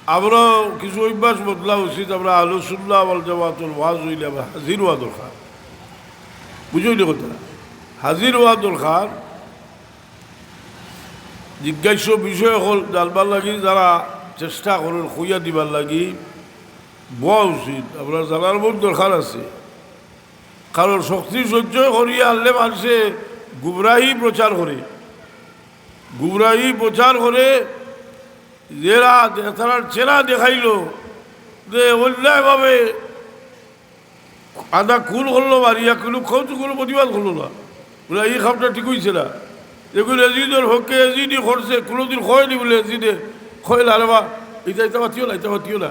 আমরাও কিছু অভ্যাস বদলা উচিত। আমরা আহলুস সুন্নাহ ওয়াল জামাতর ওয়াজ অইলে আমরা হাজির অওয়া দরকার। বুঝছইন নি কথা? হাজির অওয়া দরকার। জিজ্ঞাস্য বিষয় অকল জানবার লাগি যারা চেষ্টা করইন, কইয়া দিবার লাগি বওয়া উচিত। আমরার জানার বউত দরকার আছে। কারণ শক্তি সঞ্চয় করিয়া আনলে মানষে গুমরাহি প্রচার করে, গুমরাহি প্রচার করে, যেরা দে-, তারার চেরা দেখাইলো যে অন্যায়ভাবে আদা খুন করলো মারিয়া, কিন্তু কেউ তো কোনো প্রতিবাদ করলো না। বুলে, "ই কামটা ঠিক অইছে না।" যেগুন এজিদর হকে এজিদি করছে, কোনোদিন কয়নি বুলে এজিদে, কয় না রে বা, ইতা, ইতা মাতিও না, ইতা মাতিও না।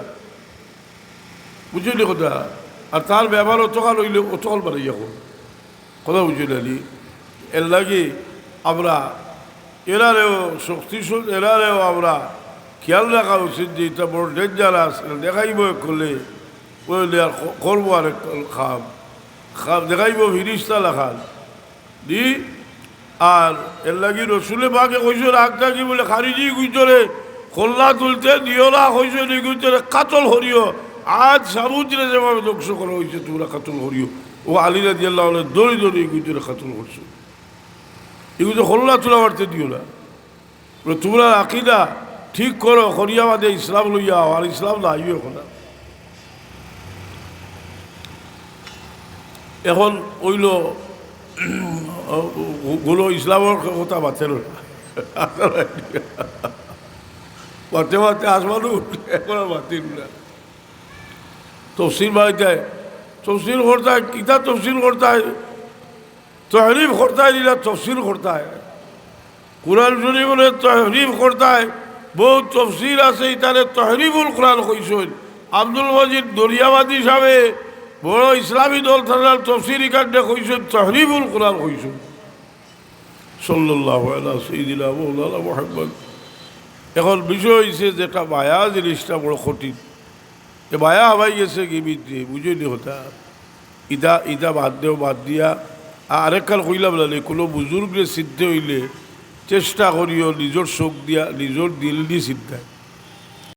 বুঝছইন নি কথা? আর তার ব্যবহার অতকাল অইলে অতকাল বাড়াইয়া কয়। কথা বুঝছইন নি? এর লাগি আমরা এরারেও শক্তি সু-, এরারেও আমরা খেয়াল রাখা উচিত যে ইটা বড় dangerous, দেখাইবো এক করলে, অইলে আর ক-, করবো আর এক কাম। কাম দেখাইবো ফিরিস্তা লাখান। জি, আর এর লাগি রসুলে পাকে কইছইন, আগ থাকি বুলে খারিজি গুইতরে কল্লা তুলতে দিও না, কইছইন, ই গুইতরে কাতল করিও। আজ সামুদ্রে যেভাবে ধ্বংস করা অইছে, তুমরা কাতল করিও। অউ আলী রাদিয়াল্লাহু আনহু দড়ি দড়ি ই গুইতরে কাতল করছইন। ই গুইতরে কল্লা তুলা পারতে দিও না। বুলে, তুমরা আকিদা ঠিক করো, করিয়া বাদে ইসলাম লইয়া আও, আর ইসলাম না আইও এখন। এখন অইলো, গুলো ইসলামর কথা মাতের না। মাতে মাতে আসমানো উঠে, এখন আর মাতিল না। তফসির বানাইতায়, তফসির করতায়, কিতা তফসির করতায়, তহরিফ করতায়, নিলা তফসির করতায়। কোরআন শরীফরে তহরিফ করতায়, বহুত তফসির আছে, ইতারে তহরিফুল কোরআন কইছইন। আব্দুল মজিদ দরিয়াবাদী সাহেবে বড় ইসলামী দল থানার তফসির ইকান্ডে কইছইন, তহরিফুল কোরআন কইছইন। সাল্লাল্লাহু আলা সাইয়্যিদিনা মাওলানা মুহাম্মদ। এখন বিষয় হইছে যেটা মায়া জিনিসটা বড় কঠিন। এ মায়া হামাই গেছে কি ভিতরে, বুঝইন নি কথা? ইটা, ইটা বাদ দেও, বাদ দিয়া আ-, আরেকখান কইলাম না নি, কোনো বুজুর্গরে চিনতে হইলে চেষ্টা করিও নিজর চোখ দিয়া, নিজর দিল দি চিনতায়।